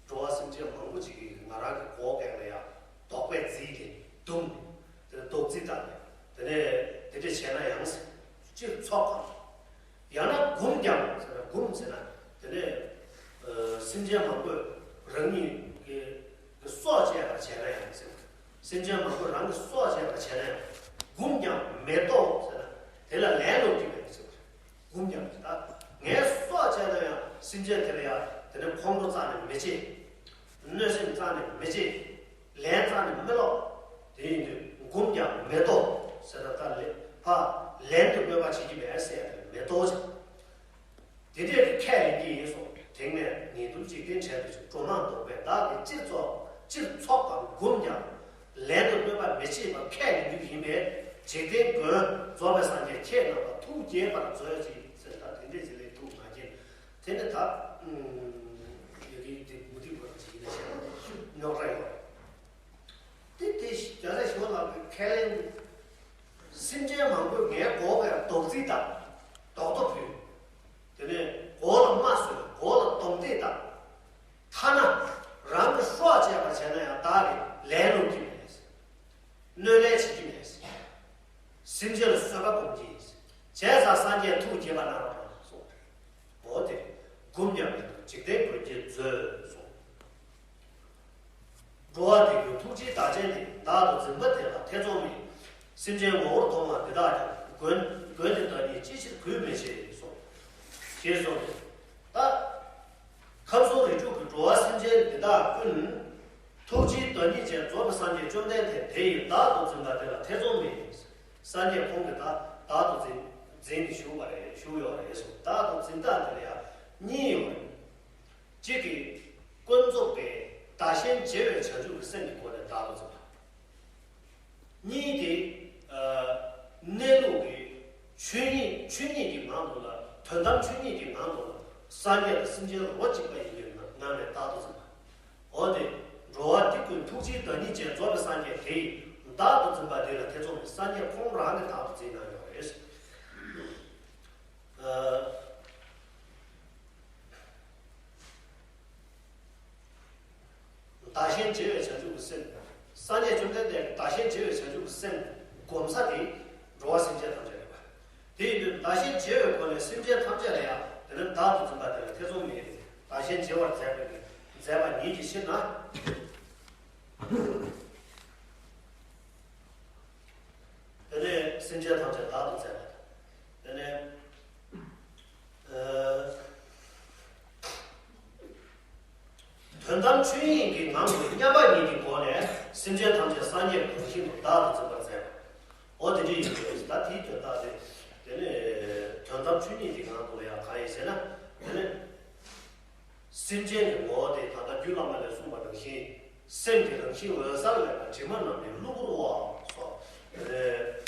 འགྲོ་བ་སེམས་ཅན་མང་པོ་ཅིག་གིས་ང་རང་གི་མགོ་སྐེག་ལ་ཡ་རྡོག་པས་བརྫིས་ཏེ་བརྡུངས་ནས་དེ་ལ་རྡོག་རྫིས་བཏང་ནས་དེ་ནས་དེ་འདྲས་བྱས་ན་ཡང་ཟེར། སྤྱིར་ཚོགས་གམ། ཡང་ན་བསྒུམས་ཀྱང་ཟེར་ན། བསྒུམས་ཟེར་ན་དེ་ནས་ཨ་སེམས་ཅན་མང་པོས་རང་ཉིད་ཀྱི་ཀྱི་སྲོག་བཅད་པར་བྱས་ན་ཡང་ཟེར། སེམས་ཅན་མང་པོས་རང་གི་སྲོག་བཅད་པར་བྱས་ན་ཡང་། བསྒུམས་ཀྱང་མི་ལྡོག་ཟེར་ན་དེ་ལ་ལན་སློག་རྒྱུ་མེད་ཟེར། བསྒུམས་ཀྱང་། ད་ངས་སྲོག་བཅད་ན་ཡང་སེམས་ཅན་དེ་ལ་ཡང་དེ་ནས་ཁོང་ཁྲོ་རྩ་ནས་མི་བྱེད། གནོད་སེམས་རྩ་ནས་མི་བྱེད། ལན་རྩ་ནས་མི་སློག། དེ་ཡིན་དུས་བསྒུམས་ཀྱང་མི་ལྡོག་ཟེར་ན། ད་ལེ་ཕ་ལན་དུ་གནོད་པ་བྱེད་ཀྱི་མེད་ཟེར་ཡ་དེ་མི་ལྡོག་ཅིང་། དེ་འདྲས་ཀྱི་ཁས་ལེན་གྱི་ཡིན་གསུངས། དེང་ནས་ངེས་དུ་འཇིག་རྟེན་བྲལ་དུ་གྱུར། གྲོ་མང་རྡོག་པས་བདག་གི་སྤྱིར་ཚོགས། སྤྱིར་ཚོགས་པ་བསྒུམས་ཀྱང་། ལན་དུ་གནོད་པ་མི་བྱེད་པ་ཁས་ལེན་རྒྱུ་ཡིན་པས། འཇིག་རྟེན་མགོན་རྫོགས་པའི་སངས་རྒྱས་ཁྱེད་རྣམ་པ་ཐུགས་དགྱེས་པར་མཛོད་ཅིག་ཟེར། ད་དེ་འདྲས་ཅིག་ལས་ཐུགས་མ་དགྱེས། དེ་ནི་ད་ཡ་གི་དེ་མུ་ཏིག་བར་གྱི་ཡིན་ན་བཤད་ན་རྙོག་དྲ་ཡོད་རེད། དེ་དེ་རྒྱལ་སྲས་ཞི་བ་ལྷ་གི་ཁས་ལེན། སེམས་ཅན་མང་པོས་ངའི་མགོ་བོར་རྡོག་རྫིས་བཏང་། རྡོག་རྡོག་ཕུལ། དེ་ནས་མགོ་ལ་རྨ་བཟོས། མགོ་ལ་རྡོག་རྫིས་བཏང་། ཐ་ན་རང་གི་སྲོག་བཅད་པར་བྱས་ན་ཡང་བདག་གིས་ལན་སློག་རྒྱུ་མེད། གནོད་ལན་བྱེད་རྒྱུ་མེད། སེམས་ཅན་ལ་གསོད་པ་སྒོམ་གྱི་ཡིན། བྱས་ཙང་སངས་རྒྱས་ཐུགས་དགྱེས་པ་གནང་རོགས་གནང་གསུངས། འོ་དེ་བསྒུམས་ཀྱང་མི་ལྡོག། འཇིག་རྟེན་མགོན་ཁྱེད་མཛོད་གསུངས། འགྲོ་བ་དེ་ཀུན་ཐུགས་རྗེའི་བདག་ཅན་ཏེ། བདག་ཏུ་འཛིན་པ་དེ་ལ་ཐེ་ཚོམ་མེད། སེམས་ཅན་ངོ་བོར་མཐོང་བ་འདི་དག་ཀྱང་། མགོན་མགོན་དེ་བདག་ཉིད་ཅི་ཕྱིར་གུས་མི་བྱེད་གསུངས། ཞེས་གསུངས་ཏེ། ད་ཁམས་གསུམ་རིགས་དྲུག་གི་འགྲོ་བ་སེམས་ཅན་འདི་དག་ཀུན་ཐུགས་རྗེའི་བདག་ཉིད་ཅན་རྫོགས་པའི་སངས་རྒྱས་བཅོམ་ལྡན་འདས་དེ་ཡི་བདག་ཏུ་འཛིན་པ་དེ་ལ་ཐེ་ཚོམ་མེད། སངས་རྒྱས་ཁོང་གིས་ད་བདག་ཏུ་འཛིན་འཛིན་ནས་བཞུགས་པ་རེད། བཞུགས་ཡོད་རེད་གསུངས། བདག་ཏུ་འཛིན་སྟངས་དེ་ལ་ཡང་གཉིས་ཡོད་རེད། གཅིག་གིས་ཀུན་རྫོབ་པའི་བདག་གཞན་བརྗེ་བའི་བྱང་ཆུབ་ཀྱི་སེམས་ཀྱི་སྒོ་ནས་བདག་ཏུ་འཛིན་པ། གཉིས་དེ་གནས་ལུགས་ཀྱི་ཆོས་ཉིད། ཆོས་ཉིད་ཀྱི་ངང་དུ་ལ། དོན་དམ་ཆོས་ཉིད་ཀྱི་ངང་དུ་ལ་སངས་རྒྱས་དང་སེམས་ཅན་རོ་གཅིག་པ་ཡིན་པའི་ངང་ནས་བདག་ཏུ་འཛིན་པ། འོ་དེ་འགྲོ་བ་དེ་ཀུན་ཐུགས་རྗེའི་བདག་ཉིད་ཅན་རྫོགས་པའི་སངས་རྒྱས་དེ་ཡི་བདག་ཏུ་འཛིན་པ་དེ་ལ་ཐེ་ཚོམ་མེད། སངས་རྒྱས་ཁོང་རང་གིས་བདག་ཏུ་འཛིན་གནང་ཡོད་རེད། བདག་གཞན་བརྗེ་བའི་བྱང་ཆུབ་ཀྱི་སེམས། སངས་རྒྱས་བཅོམ་ལྡན་འདས་ཀྱིས་བདག་གཞན་བརྗེ་བའི་བྱང་ཆུབ་ཀྱི་སེམས་སྒོམ་ས་དེ་འགྲོ་བ་སེམས་ཅན་ཐམས་ཅད་རེད་པ། དེ་ཡིན་དུས་བདག་གཞན་བརྗེ་བའི་སྒོ་ནས་སེམས་ཅན་ཐམས་ཅད་ལ་ཡང་དེ་ནི་བདག་ཏུ་འཛིན་པ་དེ་ལ་ཐེ་ཚོམ་མེད། བདག་གཞན་བརྗེ་བར་མཛད་པའི་མཛད་པ་ཉིད་ཀྱི་ཕྱིར་ན། དེ་ནས་སེམས་ཅན་ཐམས་ཅད་བདག་ཏུ་མཛད་པ་དང་། དེ་ནས་ཨ་དོན་དམ་ཆོས་ཉིད་ཀྱི་ངང་དུ་མཉམ་པ་ཉིད་ཀྱི་སྒོ་ནས་སེམས་ཅན་ཐམས་ཅད་སངས་རྒྱས་ཀྱི་རང་བཞིན་དུ་བདག་ཏུ་འཛིན་པར་མཛད་པ། འོ་དེ་འདྲ་ཡིན་པས། ད་དེའི་དོན་དག་དེ་དེ་ནས་དོན་དམ་ཆོས་ཉིད་ཀྱི་ངང་དུ་ལ་ཡང་གང་ཡིན་ཟེར་ན། དེ་ནས། སེམས་ཅན་གྱི་ངོ་བོ་དེ་ད་ལྟ་རྒྱུད་བླ་མ་ལས་གསུངས་པ་ནང་བཞིན། སེམས་ཀྱི་རང་བཞིན་འོད་གསལ་ལས་ཀྱང་དྲི་མ་རྣམས་ནི་གློ་བུར་བའོ་སོགས་དེ་ནས་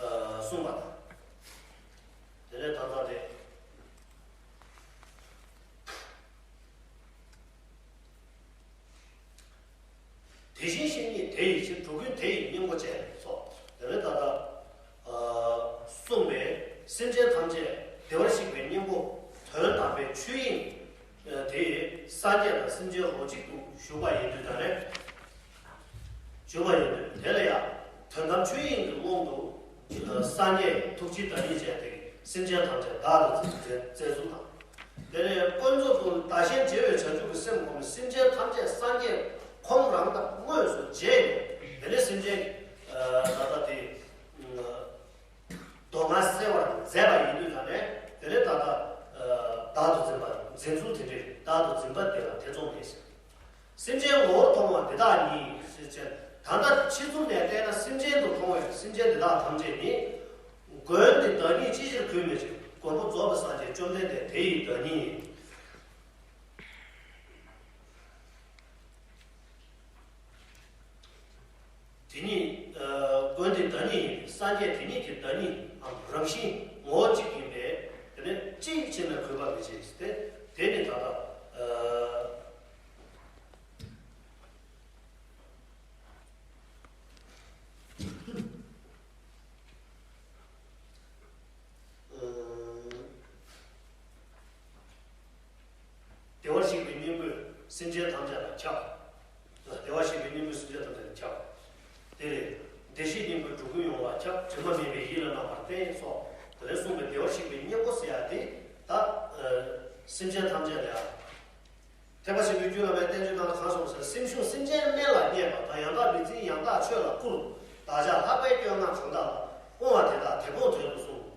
ཨ་གསུངས་པ་དང་། དེ་ནས་ད་ལྟ་དེ། དེ་བཞིན་གཤེགས་ཉིད་དེ་ཡི་ཕྱིར། འགྲོ་ཀུན་དེ་ཡི་སྙིང་པོ་ཅན་སོགས། དེ་ནས་ད་ལྟ་ཨ་གསུངས་པའི་སེམས་ཅན་ཐམས་ཅད་བདེ་བར་གཤེགས་པའི་སྙིང་པོ། དོན་དམ་པའི་ཆོས་དབྱིངས་དེ་སངས་རྒྱས་དང་སེམས་ཅན་རོ་གཅིག་ཏུ་བཞུགས་པ་ཡིན་དུས་ད་རེས། བྱུང་བ་ཡིན་དུས་དེ་ལ་ཡང་དོན་དམ་ཆོས་དབྱིངས་ཀྱི་ཀློང་དུ་སངས་རྒྱས་ཐུགས་རྗེའི་བདག་ཉིད་ཅན་དེ་སེམས་ཅན་ཐམས་ཅད་བདག་ཏུ་འཛིན་པའི་མཛད་ཚུལ་དང་། དེ་ནས་ཀུན་རྫོབ་ཏུ་བདག་གཞན་བརྗེ་བའི་བྱང་ཆུབ་ཀྱི་སེམས་སྒོམ་པའི་སེམས་ཅན་ཐམས་ཅད་སངས་རྒྱས་ཁོང་རང་དང་དངོས་སུ་མཇལ་ནས། དེ་ནས་སེམས་ཅན་ད་ལྟ་དེ་སྡུག་བསྔལ་སེལ་བར་མཛད་པ་ཡིན་དུས་ད་ནས། དེ་ནས་ད་ལྟ་བདག་ཏུ་འཛིན་པ། འཛིན་ཚུལ་དེ་འདྲའི་བདག་ཏུ་འཛིན་པ་དེ་ལ་ཐེ་ཚོམ་མེད་ཟེར། སེམས་ཅན་ངོ་བོར་མཐོང་བ་འདི་དག་ཉིད་ཟེར་བྱས། ད་ལྟ་ཕྱི་ཚུལ་ནས་བལྟས་ན་སེམས་ཅན་དུ་མཐོང་བའི་སེམས་ཅན་འདི་དག་ཐམས་ཅད་ནི། མགོན་དེ་བདག་ཉིད་ཅི་ཕྱིར་གུས་མི་བྱེད། མགོན་པོ་རྫོགས་པའི་སངས་རྒྱས་བཅོམ་ལྡན་འདས་དེ་ཡི་བདག་ཉིད་ཡིན། དེ་ཉིད་ཨ་མགོན་དེ་བདག་ཉིད་ཡིན། སངས་རྒྱས་དེ་ཉིད་ཀྱི་བདག་ཉིད་འམ་རང་བཞིན་ངོ་བོ་གཅིག་ཡིན་པས། དེ་ནི་གཅིག་བྱས་ན་གུས་པ་མི་བྱེད་དེ། དེ་ནི་ད་ལྟ་ཨ་ ལ་ཁྱབ། བདེ་བར་གཤེགས་པའི་སྙིང་པོས་སེམས་ཅན་ཐམས་ཅད་ལ་ཁྱབ། དེ་ལས་བདེ་གཤེགས་སྙིང་པོས་འགྲོ་ཀུན་ཡོངས་ལ་ཁྱབ། དྲི་མ་མེད་པའི་ཡིད་ལ་རྣམ་པར་བརྟེན་སོགས་དེ་ལས་གསུངས་པའི་བདེ་བར་གཤེགས་པའི་སྙིང་པོ་ཟེར་ཡ་དེ་ད་སེམས་ཅན་ཐམས་ཅད་ལ་ཡང་། ཐེག་པ་ཆེན་པོའི་རྒྱུད་བླ་མའི་བསྟན་བཅོས་ནང་ལ་གང་གསུངས་ཟེར་ན། སེམས་བྱུང་སེམས་ཅན་དམན་ལ་བརྙས་པ་དང་། ཡང་དག་མི་འཛིན་ཡང་དག་ཆོས་ལ་བཀུར། བདག་ཅག་ལྷག་པའི་སྐྱོན་ལྔ་གང་དག་ལ། སྤོང་བ་དེ་དག་དེ་སྤོང་དོན་དུ་གསུངས།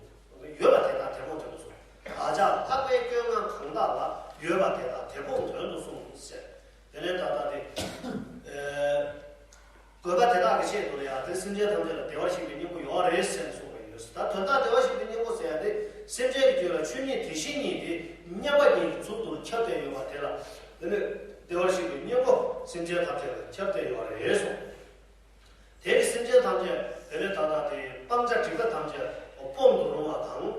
ཡོད་པ་དེ་དག་དེ་སྤོང་དོན་དུ་གསུངས། བདག་ཅག་ལྷག་པའི་སྐྱོན་ལྔ་གང་དག་ལ། ཡོད་པ་དེ་དག་དེ་སྤོང་དོན་དུ་གསུངས་ཟེར། དེ་ནས་ད་ལྟ་དེ། ཨེ། དགོས་པ་དེ་དག་གི་ཆེད་དུ་ལ་ཡང་དེ་སེམས་ཅན་ཐམས་ཅད་ལ་བདེ་བར་གཤེགས་པའི་སྙིང་པོ་ཡོད་རེད་ཟེར་ནས་གསུངས་པ་ཡིན། ད་དོན་དག་བདེ་བར་གཤེགས་པའི་སྙིང་པོ་ཟེར་ཡ་དེ་སེམས་ཅན་གྱི་རྒྱུད་ལ་ཆོས་ཉིད་དེ་བཞིན་ཉིད་དེ་མཉམ་པ་ཉིད་ཀྱི་ཚུལ་དུ་ཁྱབ་བསྡད་ཡོད་པ་དེ་ལ། དེ་ནི་བདེ་བར་གཤེགས་པའི་སྙིང་པོ་སེམས་ཅན་ཐམས་ཅད་ལ་ཁྱབ་བསྡད་ཡོད་རེད་གསུངས། དེ་ནི་སེམས་ཅན་ཐམས་ཅད་དེ་ནི་ད་ལྟ་དེ་སྤང་བྱ་སྒྲིབ་པ་ཐམས་ཅད་སྤོང་དུ་རུང་བ་དང་།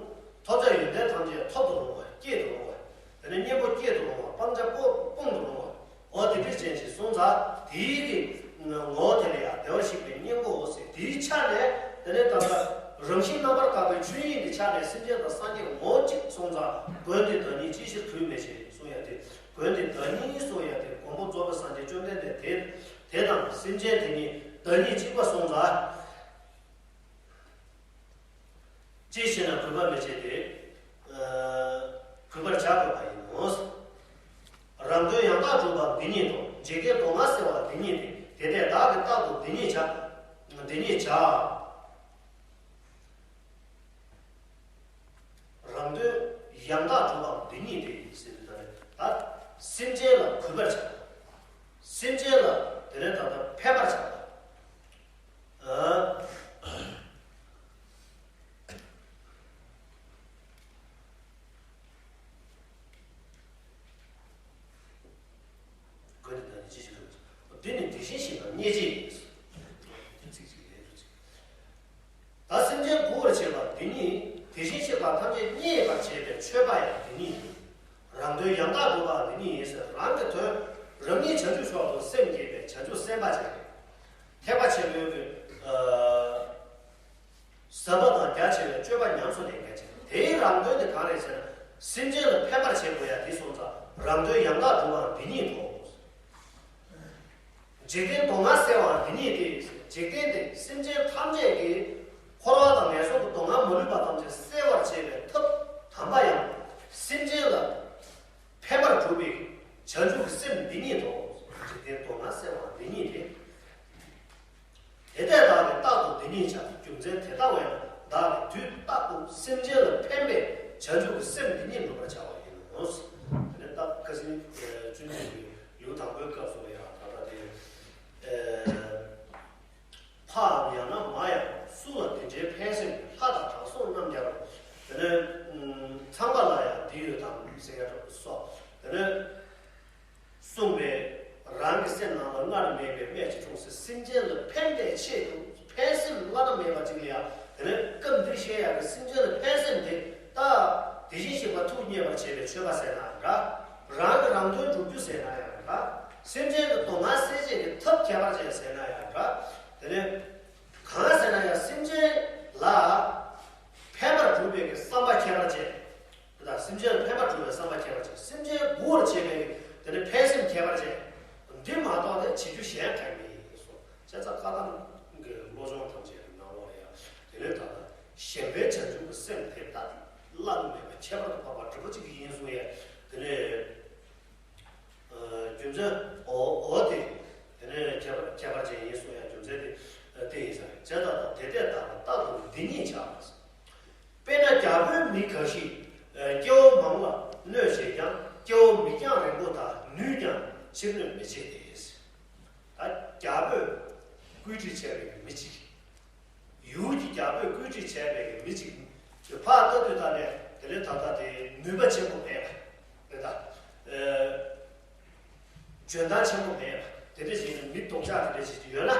ཐོབ་བྱ་ཡོན་ཏན་ཐམས་ཅད་ཐོབ་ཏུ་རུང་བ། སྐྱེ་དུ་རུང་བ། དེ་ནས་གཉེན་པོ་སྐྱེ་དུ་རུང་བ། སྤང་བྱ་སྤོ་སྤོང་དུ་རུང་བ། འོ་དེ་འདྲ་ཅན་ཞིག་སོང་ཙང་དེའི་གི་ངོ་བོ་དེ་ལ་ཡང་བདེ་བར་གཤེགས་པའི་སྙིང་པོའོ་ཟེར། དེའི་ཆ་ནས་དེ་ནས་ད་ལྟ་རང་བཞིན་རྣམ་པར་དག་པའི་ཆོས་དབྱིངས་ཀྱི་ཆ་ནས་སེམས་ཅན་དང་སངས་རྒྱས་ངོ་བོ་གཅིག་སོང་ཙང་མགོན་དེ་བདག་ཉིད་ཅི་ཕྱིར་གུས་མི་བྱེད་གསུང་ཡ་དེ། མགོན་དེ་བདག་ཉིད་གསུང་ཡ་དེ་མགོན་པོ་རྫོགས་པའི་སངས་རྒྱས་བཅོམ་ལྡན་འདས་དེ་དེ་དང་སེམས་ཅན་དེ་གཉིས་བདག་ཉིད་གཅིག་པ་སོང་ཙང་། ཅི་ཞེ་ན་གུས་པ་མི་བྱེད་དེ། ཨ། གུས་པར་བྱ་དགོས་པ་ཡིན་ནོ། རང་དོན་ཡང་དག་སྒྲུབ་པ་འདི་ཉིད་དོ། འཇིག་རྟེན་སྡུག་བསྔལ་སེལ་བ་འདི་ཉིད་དེ། དེ་ལྟས་བདག་གིས་རྟག་ཏུ་འདི་ཉིད་བྱ། འདི་ཉིད་བྱ། རང་དོན་ཡང་དག་སྒྲུབ་པ་འདི་ཉིད་དེ་ཟེར་དུས་ད་རེད། ད་སེམས་ཅན་ལ་གུས་པར་བྱ། སེམས་ཅན་ལ་དེ་ནས་ད་ལྟ་ཕན་པར་བྱ། ཨ། གོས་འདི་དག་ནི་ཅི་ཞིག་རེད། འདི་ནི་དེ་བཞིན་གཤེགས་པ་རྙེད་བྱེད་ཡིན། ཚིག་གཅིག་ལས་རུ་ཚིག་ད་སེམས་ཅན་མགུ་བར་བྱེད་པ་འདི་ཉིད་དེ་བཞིན་གཤེགས་པ་ཐམས་ཅད་མཉེས་པར་བྱེད་པའི་མཆོད་པ་ཡང་འདི་ཉིད་ཡིན། རང་དོན་ཡང་དག་སྒྲུབ་པ་འདི་ཉིད་ཡིན་ཟེར། རང་གི་དོན་རང་ཉིད་བྱང་ཆུབ་མཆོག་ཏུ་སེམས་བསྐྱེད་པའི་བྱང་ཆུབ་སེམས་དཔའ་ཅིག་རེད། ཐེག་པ་ཆེན་པོའི་གི་ཨ། ཟབ་པ་དང་རྒྱ་ཆེ་བའི་སྤྱོད་པ་ཉམས་སུ་ལེན་མཁན་ཅིག་དེའི་རང་དོན་དེ་གང་རེད་ཟེར་ན། སེམས་ཅན་ལ་ཕན་པར་བྱེད་དགོས་ཡ་དེ་སོང་ཙང་རང་དོན་ཡང་དག་སྒྲུབ་པའང་འདི་ཉིད་དོ། འཇིག་རྟེན་སྡུག་བསྔལ་སེལ་བའང་འདི་ཉིད་དེ། འཇིག་རྟེན་དེ་སེམས་ཅན་ཐམས་ཅད་ཀྱི་འཁོར་བ་དང་ངན་སོང་གི་སྡུག་བསྔལ་མ་ལུས་པ་ཐམས་ཅད་སེལ་བར་བྱེད་པའི་ཐབས་དམ་པ་ཡང་སེམས་ཅན་ལ་ཕན་པར་གྱུར་པའི་བྱང་ཆུབ་ཀྱི་སེམས་འདི་ཉིད་དོ། འཇིག་རྟེན་སྡུག་བསྔལ་སེལ་བའང་འདི་ཉིད་དེ། དེ་ལྟས་བདག་གིས་རྟག་ཏུ་འདི་ཉིད་བྱ། རྒྱུ་མཚན་དེ་ལྟ་བས་ན་བདག་གིས་དུས་རྟག་ཏུ་སེམས་ཅན་ལ་ཕན་པའི་བྱང་ཆུབ་ཀྱི་སེམས་འདི་ཉིད་བསྒྲུབ་པར་བྱ་བ་ཡིན་ནོ། དེ་ནས་རྟགས་ཁ་སང་ཆུ་འཛིན་གྱི་ལེའུ་དང་པོའི་སྐབས་སུ་ཡང་ད་ལྟ་དེ། ཕའམ་ཡང་ན་མ་ཡང་སུ་ལ་དེ་འདྲའི་ཕན་སེམས་ཀྱི་ལྷ་དང་དྲང་སྲོང་རྣམས་ཀྱང་། དེ་ནས་ཚངས་པ་ལ་ཡང་འདི་ཡོད་དམ་ཟེར་ཡ་སོགས། དེ་ནས། གསུངས་པས། རང་གི་སེམས་ནང་ལ་སྔར་མེད་པའི་སྨན་གྱིས་འཁྲུངས་སེ་སེམས་ཅན་ལ་ཕན་པའི་ཆེད་དུ་ཕན་སེམས་བླ་ན་མེད་པ་ཅིག་ལ་ཡང་དེ་ནས་སྐབས་འདིར་བཤད་ཡག་གི་སེམས་ཅན་ལ་ཕན་སེམས་དེ་ད་དེ་བཞིན་གཤེགས་པ་ཐུགས་མཉེས་པར་བྱེད་པའི་མཆོད་པ་ཟེར་ན་ཡང་འདྲ། རང་གི་རང་དོན་སྒྲུབ་རྒྱུ་ཟེར་ན་ཡང་འདྲ། སེམས་ཅན་གྱི་སྡུག་བསྔལ་སེལ་བྱེད་ཀྱི་ཐབས་ཁྱད་པར་ཅན་ཟེར་ན་ཡང་འདྲ། དེ་ནས་གང་ཟེར་ན་ཡང་སེམས་ཅན་ལ་ཕན་པར་སྒྲུབ་པའི་གི་བསམ་པ་ཁྱད་པར་ཅན། དེ་དག་སེམས་ཅན་ལ་ཕན་པ་སྒྲུབ་པའི་བསམ་པ་ཁྱད་པར་ཅན། སེམས་ཅན་མགུ་བར་བྱེད་པའི་དེ་ནི་ཕན་སེམས་ཁྱད་པར་ཅན། འདི་མ་གཏོགས་དེ་བྱེད་རྒྱུ་གཞན་གང་མེད་གསུངས། བྱས་ཙང་བཀའ་གདམས་ཀྱི་བློ་སྦྱོང་ཐམས་ཅད་ཀྱི་ནང་ལོགས་ལ་ཡང་དེ་ནས་ད་ལྟ་གཞན་ཕན་བྱང་ཆུབ་ཀྱི་སེམས་དེ་ལྟ་བླ་ན་མེད་པ་ཁྱད་པར་དུ་འཕགས་པ་འབྲིང་པོ་གཅིག་ཡིན་གསུངས་ཡས་དེ་ནས། རྒྱུ་མཚན་འོ་འོ་དེ། དེ་ནས་ཁྱད་པར་ཁྱད་པར་ཅན་ཡིན་གསུང་ཡང་རྒྱུ་མཚན་དེ་དེ་ཡིན་ས་རེད། བྱས་ཙང་དེ་ལྟས་བདག་ལ་རྟག་ཏུ་འདི་ཉིད་བྱ། དཔེར་ན་རྒྱལ་པོའི་མི་འགའ་ཞིག་སྐྱེ་བོ་མང་ལ་གནོད་བྱེད་ཀྱང་། སྐྱེ་བོ་མིག་རྒྱང་རིང་པོ་དག་ནུས་ཀྱང་ཕྱིར་གནོད་མི་བྱེད་དེ། ད་རྒྱལ་པོས་བཀོད་སྒྲིག་བྱས་པའི་མི་གཅིག་ཡུལ་གྱི་རྒྱལ་པོས་བཀོད་སྒྲིག་བྱས་པའི་མི་གཅིག་ཕར་ལྟ་དུས་ད་ནས་དེ་ལས་ད་ལྟ་དེ་ནུས་པ་ཆེན་པོ་མེད་པ་རེད་ད། འཇོན་ཐང་ཆེན་པོ་མེད་པ་དེ་འདྲ་ཞིག་ནི་མི་སྡུག་ཅག་དེ་འདྲ་ཞིག་ཡོད་ན།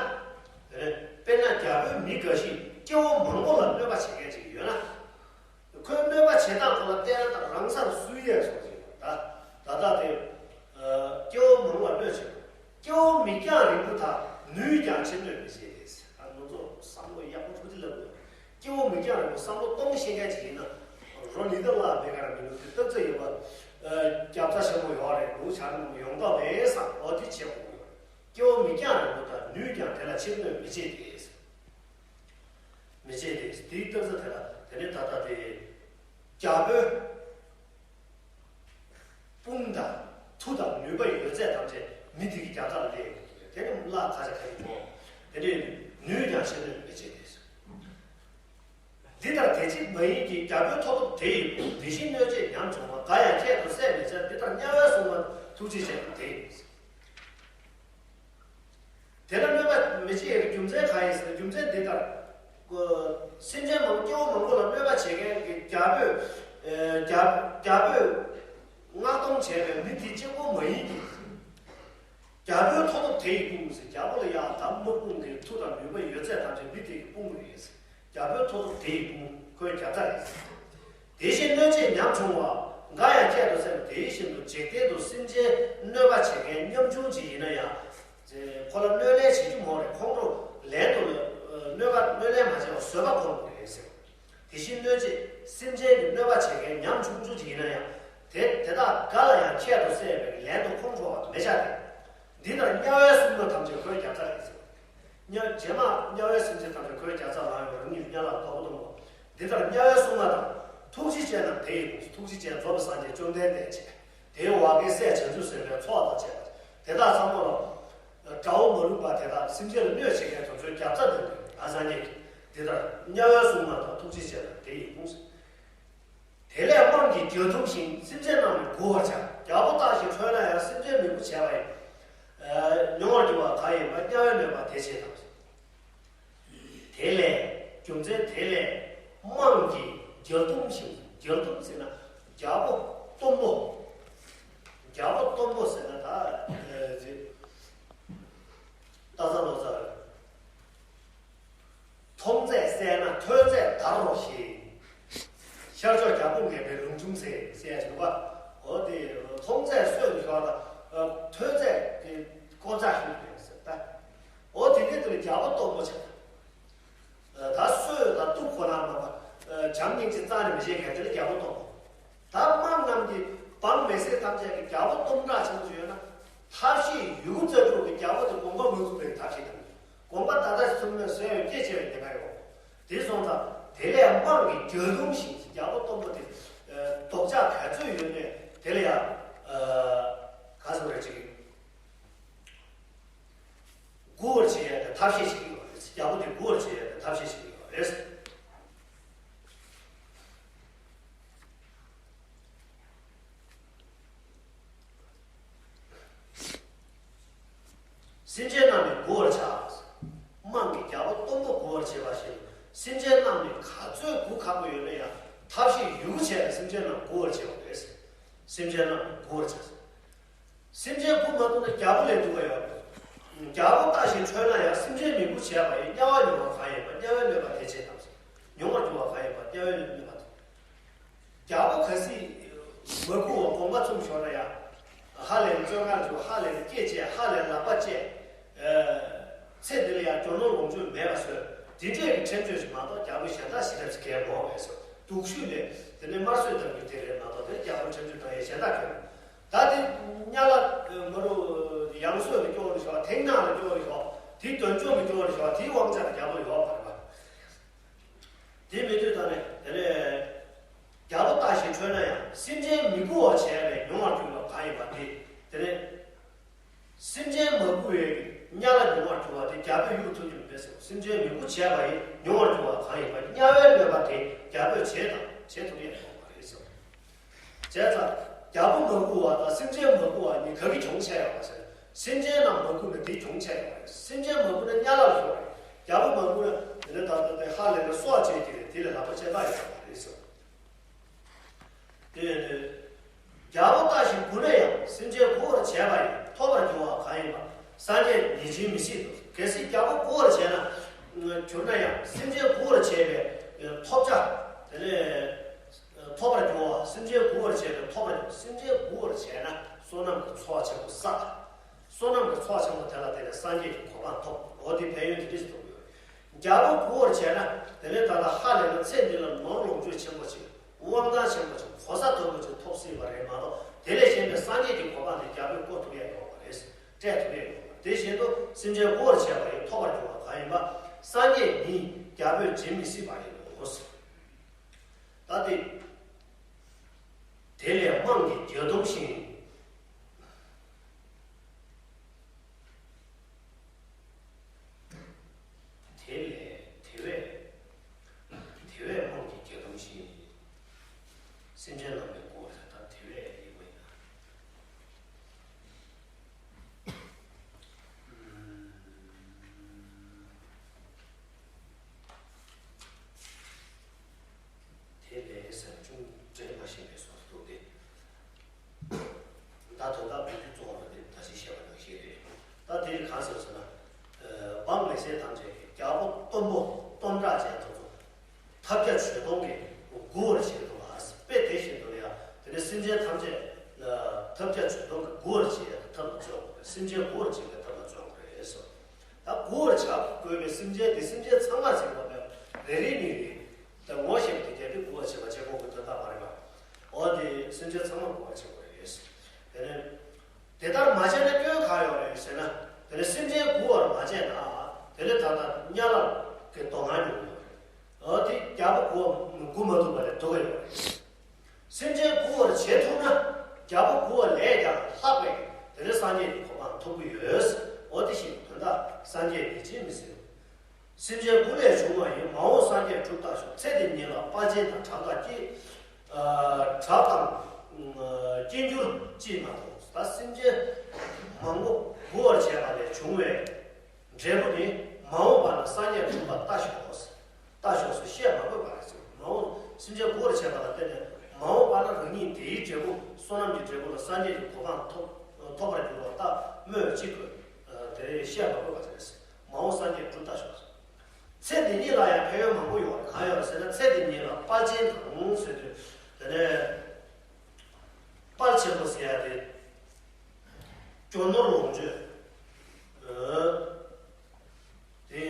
དེ་ནས་དཔེར་ན་རྒྱལ་པོའི་མི་འགའ་ཞིག་སྐྱེ་བོ་མང་པོ་ལ་གནོད་པ་བྱེད་མཁན་ཅིག་ཡོད་ན། ཁོའི་གནོད་པ་བྱེད་སྟངས་ཁོ་ལ་བལྟས་ན་ད་རང་སར་སུ་ཡས་སོང་ཞིག་ད་ད་ལྟ་དེ། སྐྱེ་བོ་མང་ལ་གནོད་བྱེད། སྐྱེ་བོ་མིག་རྒྱང་རིང་པོ་དག་ནུས་ཀྱང་ཕྱིར་གནོད་མི་བྱེད་དེ། ཨ་ང་ཚོ་བསམ་བློ་ཡག་པོ་ཐུགས་རྗེ་ལབ་དགོས། སྐྱེ་བོ་མིག་རྒྱང་རིང་པོ་བསམ་བློ་གཏོང་ཤེས་མཁན་ཅིག་ཡིན་ན། རོ་ལི་ད་ལ་མེ་ག་ར་མི་འདུག་དེ་སྟག་རྩེ་ཡོད་པ། རྒྱབ་རྩ་ཆེན་པོ་ཡོད་རེད། ལུག་བྱ་རིན་པོ་ཡོང་ཐབས་མེད་བསམ། འོ་དེ་བྱེད་དགོས་ཡོད། སྐྱེ་བོ་མིག་རྒྱང་རིང་པོ་དང་ནུས་ཀྱང་དེ་ལ་ཕྱིར་གནོད་མི་བྱེད་དེ། མི་བྱེད་དེ། དེའི་སྟངས་ས་དེ་ལ་དེ་ནས་ད་ལྟ་དེ་རྒྱལ་པོའི་དཔུང་དང་མཐུ་དང་ནུས་པ་ཡོད་ཚད་ཐམས་ཅད་མི་དེ་གི་རྒྱབ་རྩ་ལ་སླེབས་ཡོད་དེ། དེ་ནི་བླ་ཁ་ཆ་ཁ་ཡིན་པོ། དེ་ནི་ནུས་ཀྱང་ཕྱིར་གནོད་མི་བྱེད་དེ། འདི་ལྟར་དེ་གཅིག་མ་ཡིན་གྱི། རྒྱལ་པོའི་ཐོབ་ཐོབ་དེ་ཡི་དཔུང་། དེ་བཞིན་གནོད་བྱེད་ཉམ་ཆུང་བ། འགའ་ཡང་ཁྱད་དུ་བསད་མི་བྱ། འདི་ལྟར་དམྱལ་བའི་སྲུང་མ་ཐུགས་རྗེ་ཅན་དེ་ཡིས། དེ་ལ་གནོད་པ་མི་བྱེད་ཀྱི་རྒྱུ་མཚན་གང་ཡིན་ཟེར་ན། རྒྱུ་མཚན་འདི་ལྟར། སེམས་ཅན་མང་སྐྱེ་བོ་མང་པོ་ལ་གནོད་པ་བྱེད་མཁན་གྱི་རྒྱལ་པོས། རྒྱལ་རྒྱལ་པོས་མངགས་གཏོང་བྱས་པའི་མི་དེ་གཅིག་པོ་མ་ཡིན་གྱི། རྒྱལ་པོའི་ཐོབ་ཐོབ་དེ་ཡི་དཔུང་ཟེར། རྒྱལ་པོ་ལ་ཡང་དམ་མ་དཔུང་གི་མཐུ་དང་ནུས་པ་ཡོད་ཚད་ཐམས་ཅད་མི་དེ་གི་དཔུང་དུ་ཡོད་ཟེར། རྒྱལ་པོའི་ཐོབ་ཐོབ་དེ་ཡི་དཔུང་ཁོའི་རྒྱབ་རྩ་རེད་ཟེར། དེ་བཞིན་གནོད་བྱེད་ཉམ་ཆུང་བ། འགའ་ཡང་ཁྱད་དུ་བསད་པ། དེ་བཞིན་དུ་འཇིག་རྟེན་དུ་སེམས་ཅན་གནོད་པ་བྱེད་མཁན་ཉམ་ཆུང་ཅིག་ཡིན་ན་ཡང་། ཁོ་ལ་གནོད་ལན་བྱེད་རྒྱུ་མ་རེད། ཁོང་ཁྲོ་ལན་དུ་གནོད་པ་གནོད་ལན་མ་བྱས་པར་བཟོད་པ་ཁོང་དུ་རེད་ཟེར། དེ་བཞིན་གནོད་བྱེད་སེམས་ཅན་གྱི་གནོད་པ་བྱེད་མཁན་ཉམ་ཆུང་ཆུང་ཅིག་ཡིན་ན་ཡང་། དེ་དེ་དག་འགའ་ལ་ཡང་ཁྱད་དུ་བསད་པའི་ལན་དུ་ཁོང་ཁྲོ་བ་མི་བྱ་སྟེ། འདི་ལྟར་དམྱལ་བའི་སྲུང་མ་ཐམས་ཅད་ཁོའི་རྒྱབ་རྩ་རེད་ཟེར། དམྱལ་རྗེས་མ་དམྱལ་བའི་སེམས་ཅན་ཐམས་ཅད་ཁོའི་རྒྱབ་རྩ་ལ་ཡོད། རང་ཉིད་དམྱལ་བར་ལྡོག་པ་སྟོན་པ། འདི་ལྟར་དམྱལ་བའི་སྲུང་མ་དང་། ཐུགས་རྗེ་ཅན་རྣམས་དེ་ཡི་དཔུང་ཟེར། ཐུགས་རྗེ་ཅན་རྫོགས་པའི་སངས་རྒྱས་བཅོམ་ལྡན་འདས་བཅས། དེའི་བ་དགའི་སྲས་བྱང་ཆུབ་སེམས་དཔའི་ཚོགས་དང་བཅས་པ། དེ་དག་ཚང་མ་ལ། དགྲ་བོ་མ་རུངས་པ་དེ་དག་སེམས་ཅན་ལ་གནོད་བྱེད་མཁན་དེ་ཚོའི་རྒྱབ་རྩ་འདི་འདུག་ཨ་སངས་རྒྱས་ཀྱིས་འདི་ལྟར་དམྱལ་བའི་སྲུང་མ་དང་། ཐུགས་རྗེ་ཅན་རྣམས་དེ་ཡི་དཔུང་ཟེར། དེ་ལས་དམངས་ཀྱིས་རྒྱ་དུམ་ཞིང་། སེམས་ཅན་རྣམས་ནི་མགུ་བར་བྱ། རྒྱལ་པོ་ལྟ་ཞིང་ཁྲོས་ན་ཡང་། སེམས་ཅན་མི་མགུ་བྱས་པ་ཡིས། མྱོང་བར་འགྱུར་བ་གང་ཡིན་པ། དམྱལ་བའི་གནོད་པ་དེ་བྱེད་དམ། དེ་ལས། རྒྱུ་མཚན་དེ་ལས། དམངས་ཀྱིས་རྒྱ་དུམ་ཞིང་། རྒྱ་དུམ་ཟེར་ན་རྒྱལ་པོ་གཏུམ་པོ། རྒྱལ་པོ་གཏུམ་པོ་ཟེར་ན་ད་ཨ་ཅེ། ཏ་ས་ལོ་ཙཱ་རེད། མཐོང་ཚད་གསལ་ན་ཐོས་ཚད་འདར་རོ་ཞེས། ཤར་ཕྱོགས་རྒྱལ་པོ་ངན་པའི་ལུང་ཆུང་ཟེར་ཟེར་ཡ་ཞིག་འདུག་པ། འོ་དེ་མཐོང་ཚད་གསོན་ཤོར་དང་ཐོས་ཚད་དེ་ཀོ་ཚ་ཤོར་ཡོད་ཟེར་ད། འོ་དེ་འདྲའི་དེ་ལ་རྒྱལ་པོ་གཏུམ་པོ་བྱས། ད་གསོད་དང་གཏུབ་ཁོ་ན་མ་པ། བྱམས་སྙིང་རྗེ་རྩ་ནས་མི་བྱེད་མཁན་དེ་ལ་རྒྱལ་པོ་གཏུམ་པོ། ད་དམངས་རྣམས་ཀྱིས་འབངས་མི་སེར་ཐམས་ཅད་ཀྱིས་རྒྱལ་པོ་གཏུམ་དྲག་ཆེན་པོ་ཡོད་ན། ཐབས་ཤེས་ཡོངས་རྫོགས་ཀྱིས་རྒྱལ་པོ་དེ་དགོངས་པ་མ་ཚོམ་པའི་ཐབས་ཤེས་དང་། དགོངས་པ་ད་ལྟ་ཚུགས་ན་བཟོད་པའི་སྐྱེ་ཆེ་བའི་ཉེན་ཁ་ཡོད། དེ་སོང་ཙང་དེ་ལས་དམངས་ཀྱིས་རྒྱ་དུམ་ཞིང་རྒྱལ་པོ་གཏུམ་པོ་དེ། ལྡོག་ཕྱོགས་ག་ཚོད་ཡོད་ནས་དེ་ལ་ཡང་། ག་ཚོད་རེ་ཅིག་མགུ་བར་བྱེད་ཡ་དེ་ཐབས་ཤེས་བྱེད་ཀྱི་ཡོད་རེད། རྒྱལ་པོ་དེ་མགུ་བར་བྱེད་ཡ་དེ་ཐབས་ཤེས་བྱེད་ཀྱི་ཡོད་རེད། སེམས་ཅན་རྣམས་ནི་མགུ་བར་བྱ། དམངས་ཀྱིས་རྒྱལ་པོ་གཏུམ་པོ་མགུ་བར་བྱེད་པ་བཞིན། སེམས་ཅན་རྣམས་ནི་ག་ཚོད་མགུ་ཁག་པོ་ཡོད་ན་ཡང་ཐབས་ཤེས་ཡོད་རྒུ་བྱས་ནས་སེམས་ཅན་རྣམས་མགུ་བར་བྱེད་པ་རེད། སེམས་ཅན་རྣམས་མགུ་བར་བྱ། སེམས་ཅན་མགུ་མ་ཐུབ་ན་རྒྱལ་པོ་ལས་སྡུག་པ་ཡོད་མེད། རྒྱལ་པོ་ལྟ་ཞིང་ཁྲོས་ན་ཡང་། སེམས་ཅན་མི་མགུ་བྱས་པ་ཡིས། དམྱལ་བ་མྱོང་བ་གང་ཡིན་པ། དམྱལ་བའི་གནོད་པ་དེ་བྱེད་དམ། མྱོང་བར་འགྱུར་བ་གང་ཡིན་པ། དམྱལ་བའི་གནོད་པ་དེ། རྒྱལ་པོ་གལ་སྲིད་མ་མགུ་བར་དགོངས་པ་བཙུམས་ཤོར་ན་ཡང་། ཧ་ལས་ནས་བཙོན་ཁང་དུ། ཧ་ལས་ནས་སྐེ་བཅད། ཧ་ལས་ནས་ལག་པ་བཅད། ཚེ་འདི་ལ་ཡང་རྒྱུ་ནོར་ལོངས་སྤྱོད་མེད་པ་བཟོས། དེ་འདྲས་ཀྱི་ཁྲིམས་གཅོད་ཅིག་མ་གཏོགས་རྒྱལ་པོས་གཞན་དག་ཞི་ཐབས་ཅིག་གལ་མོ་བས་སོ། སྡུག་ཤོས་ལས་དེ་ནས་དམར་གསོད་བཏང་རྒྱུ་དེ་རེད་མ་གཏོགས་དེ་རྒྱལ་པོས་ཁྲིམས་གཅོད་བཏང་ཡས་གཞན་དག་གལ་མོ། ད་དེ་དམྱལ་བ་མ་རུ་ཡང་གསོད་ལ་སྐྱོ་རུ་ཞོག། ཐེངས་ནག་ལ་སྐྱོ་རུ་ཞོག། དེ་དོན་ཆུང་གི་སྐྱོ་རུ་ཞོག། དེའི་དབང་ཆ་དེ་རྒྱལ་པོ་ལ་ཡོད་པ་རེད་པ། དེ་མི་དུས་ད་ནས་དེ་ནས་རྒྱལ་པོ་ལྟ་ཞིང་ཁྲོས་ན་ཡང་། སེམས་ཅན་མི་མགུ་བར་བྱས་པས་མྱོང་བར་འགྱུར་བ་གང་ཡིན་པ་དེ། དེ་ནས་སེམས་ཅན་མ་མགུ་བའི་དམྱལ་བ་མྱོང་བར་འགྱུར་བ་དེ་རྒྱལ་པོས་གཡུག་ཐུབ་ཀྱི་མེད་ཟེར། སེམས་ཅན་མི་མགུ་བྱས་པ་ཡིས་མྱོང་བར་འགྱུར་བ་གང་ཡིན་པ། དམྱལ་བའི་གནོད་པ་དེ་རྒྱལ་པོས་བྱས་དང་བྱེད་ཐུབ་ཡས་མེད་པ་རེད་ཟེར། བྱས་ཙང་རྒྱལ་པོ་མ་མགུ་བ་དང་སེམས་ཅན་མ་མགུ་བ་གཉིས་ག་གི་གྱོང་ཆེ་ཡོད་པ་ཟེར། སེམས་ཅན་རྣམས་མ་མགུ་ན་དེའི་གྱོང་ཆེ་ཡོད་རེད། སེམས་ཅན་མ་མགུ་ན་དམྱལ་བར་ཤོར་རེད། རྒྱལ་པོ་མ་མགུ་ན་དེ་ནས་ད་ལྟ་དེ་ཧ་ལས་ན་སྲོག་བཅད་ཀྱི་རེད། དེ་ལས་ལྷག་པ་ཆད་པ་ཡོད་པ་རེད་ཟེར། དེ་ཡིན་དུས་རྒྱལ་པོ་ལྟ་ཞིང་མགུ་ན་ཡང་། སེམས་ཅན་མགུ་བར་བྱས་པ་ཡིས། ཐོབ་པར་འགྱུར་བ་གང་ཡིན་པ། སངས་རྒྱས་ཉིད་ཀྱིས་མི་ཤེས་སོ། གལ་སྲིད་རྒྱལ་པོ་མགུ་བར་བྱས་ན། གྱུར་ན་ཡང་སེམས་ཅན་མགུ་བར་བྱས་པའི་ཐོབ་བྱ། དེ་ནས་ཐོབ་པར་འགྱུར་བ། སེམས་ཅན་མགུ་བར་བྱས་པའི་ཐོབ་པར་འགྱུར། སེམས་ཅན་མགུ་བར་བྱས་ན་བསོད་ནམས་ཀྱི་ཚོགས་ཆེན་པོ་བསགས། བསོད་ནམས་ཀྱི་ཚོགས་ཆེན་པོ་དེ་ལ་བརྟེན་ནས་སངས་རྒྱས་ཀྱི་གོ་འཕང་ཐོབ། འོ་དེ་ཕན་ཡོན་དེ་འདྲ་ཞིག་ཐོབ་ཡོད། རྒྱལ་པོ་མགུ་བར་བྱས་ན་དེ་ནས་ད་ལྟ་ཧ་ལས་ན་ཚེ་འདི་ལ་ནོར་ལོངས་སྤྱོད་ཆེན་པོ་ཅིག། དབང་ཐང་ཆེན་པོ་ཅིག། གོ་ས་མཐོན་པོ་ཅིག་ཐོབ་སྲིད་པ་རེད་མ་གཏོགས་ དེ་ལས་གཞན་པའི་སངས་རྒྱས་ཀྱི་གོ་འཕང་དེ་རྒྱལ་པོས་བསྐོར་ཐུབ་ཡས་ཡོད་པ་རེད། སྤྲད་ཐུབ་ཡས་ཡོད་པ་རེད། དེ་བཞིན་དུ་སེམས་ཅན་མགུ་བར་བྱས་པ་ཡིས་ཐོབ་པར་འགྱུར་བ་གང་ཡིན་པ། སངས་རྒྱས་ཉིད་རྒྱལ་པོས་བྱིན་མི་སྲིད་པ་ཡིན་ནོ། ད་དེ། དེ་ལས་དམངས་ཀྱིས་རྒྱ་གཏུམ་ཞིང་། དེ་ལས་དེ་བས། དེ་བས་དམངས་ཀྱིས་རྒྱ་གཏུམ་ཞིང་། སེམས་ཅན་རྣམས་ལས་མགུ་བར་བྱས། ད་དེ་བས་ཡིན་པ་ཡིན་ན། དེ་ལས་ཟེར་ན་ཅུང་དྲན་མ་ཤེས་པའི་བཟོ་འདུག་སྟེ། ད་དོན་དག་བོད་བརྒྱུད་གཙོ་བོ་ལ་དེ་ད་ཅི་བཤད་པ་ནང་བཞིན་རེད། ད་དེ་ནི་གང་ཟེར་ཟེར་ན། འབངས་མི་སེར་ཐམས་ཅད་ཀྱིས་རྒྱལ་པོ་སྟོན་པོ་སྟོང་ཕྲག་ཅན་དེ་ཚོ་ཐབས་བརྒྱ་ཇུས་སྟོང་གིས་མགུ་བར་བྱེད་འདུག་ལ། དཔེ་དེ་བཞིན་དུ་ཡང་དེ་ནི་སེམས་ཅན་ཐམས་ཅད་ལ་ཐབས་བརྒྱ་ཇུས་སྟོང་གིས་མགུ་བར་བྱེད་ཡག་གི་ཐབས་ལ་བརྩོན་དགོས་རེད། སེམས་ཅན་མགུ་བར་བྱེད་པའི་ཐབས་ལ་བརྩོན་དགོས་རེད་ཟེར། ད་མགུ་བར་བྱ་དགོས་པའི་སེམས་ཅན་དེ་སེམས་ཅན་ཚང་མ་ཟེར་བ་ལས་རེ་རེ་གཉིས་རེ། ད་ངོ་ཤེས་པ་དེ་རྒྱལ་པོས་མགུ་བར་བྱེད་པ་བྱེད་དགོས་ཀྱི་དོན་དག་མ་རེད་པ། འོ་དེ་སེམས་ཅན་ཚང་མ་མགུ་བར་བྱེད་དགོས་རེད། དེ་ནས་དེ་ལྟར་མ་བྱས་ན་སྐྱོན་གང་ཡོད་རེད་ཟེར་ན། དེ་ནས་སེམས་ཅན་མགུ་བར་མ་བྱས་ན། དེ་ནས་ད་ལྟ་དམྱལ་བ་གི་སྡུག་བསྔལ་མྱོང་ཡོད་རེད། འོ་དེ་རྒྱལ་པོ་མགུ་མགུ་མ་ཐུབ་པ་ལས་སྡུག་ག་ཡོད་རེད། སེམས་ཅན་མགུ་བར་བྱེད་ཐུབ་ན། རྒྱལ་པོ་མགུ་བ་ལས་ཀྱང་ལྷག་པའི་དེ་ནས་སངས་རྒྱས་ཀྱི་གོ་འཕང་ཐོབ་ཀྱི་ཡོད། འོ་དེ་བཞིན་དོན་དག་སངས་རྒྱས་ཉིད་བྱིན་མི་སྲིད། སེམས་ཅན་མགུ་ལས་བྱུང་བ་ཡིན། མ་འོངས་སངས་རྒྱས་གྲུབ་རྟགས་ཤོག་ཚེ་འདི་ཉིད་ལ་དཔལ་ཆེན་དང་གྲགས་དང་སྐྱེ། གྲགས་དང་སྐྱེ་འགྱུར་ཅིས་མ་མཐོང་། ད་སེམས་ཅན་མང་པོ་མགུ་བར་བྱས་པ་ལས་བྱུང་བའི་འབྲས་བུ་ནི་མ་འོངས་པ་ན་སངས་རྒྱས་གྲུབ་པ་ལྟ་ཞོག་ལྟ་ཞོག་ཟེར་བཤད་མ་དགོས་པ་རེད་ཟེར། མ་འོངས་སེམས་ཅན་མགུ་བར་བྱས་པ་ལ་བརྟེན་ནས་མ་འོངས་པ་ན་རང་ཉིད་དེའི་འབྲས་བུ་བསོད་ནམས་ཀྱི་འབྲས་བུ་ལ་སངས་རྒྱས་ཀྱི་གོ་འཕང་ཐོབ་ཐོབ་པར་འགྱུར་བ་ལྟ་སྨོས་ཅི་དགོས། དེ་བཤད་མ་དགོས་པ་རེད་ཟེར། མ་འོངས་སངས་རྒྱས་གྲུབ་ལྟ་ཞོག་ཟེར། ཚེ་འདི་ཉིད་ལ་ཡང་ཕན་ཡོན་མང་པོ་ཡོད་རེད། གང་ཡོད་རེད་ཟེར་ན། ཚེ་འདི་ཉིད་ལ་དཔལ་ཆེན་དང་ཟེར་དུས། དེ་ནས་དཔལ་ཆེན་པོ་ཟེར་ཡ་དེ། རྒྱུ་ནོར་ལོངས་སྤྱོད། ཨ། དེ་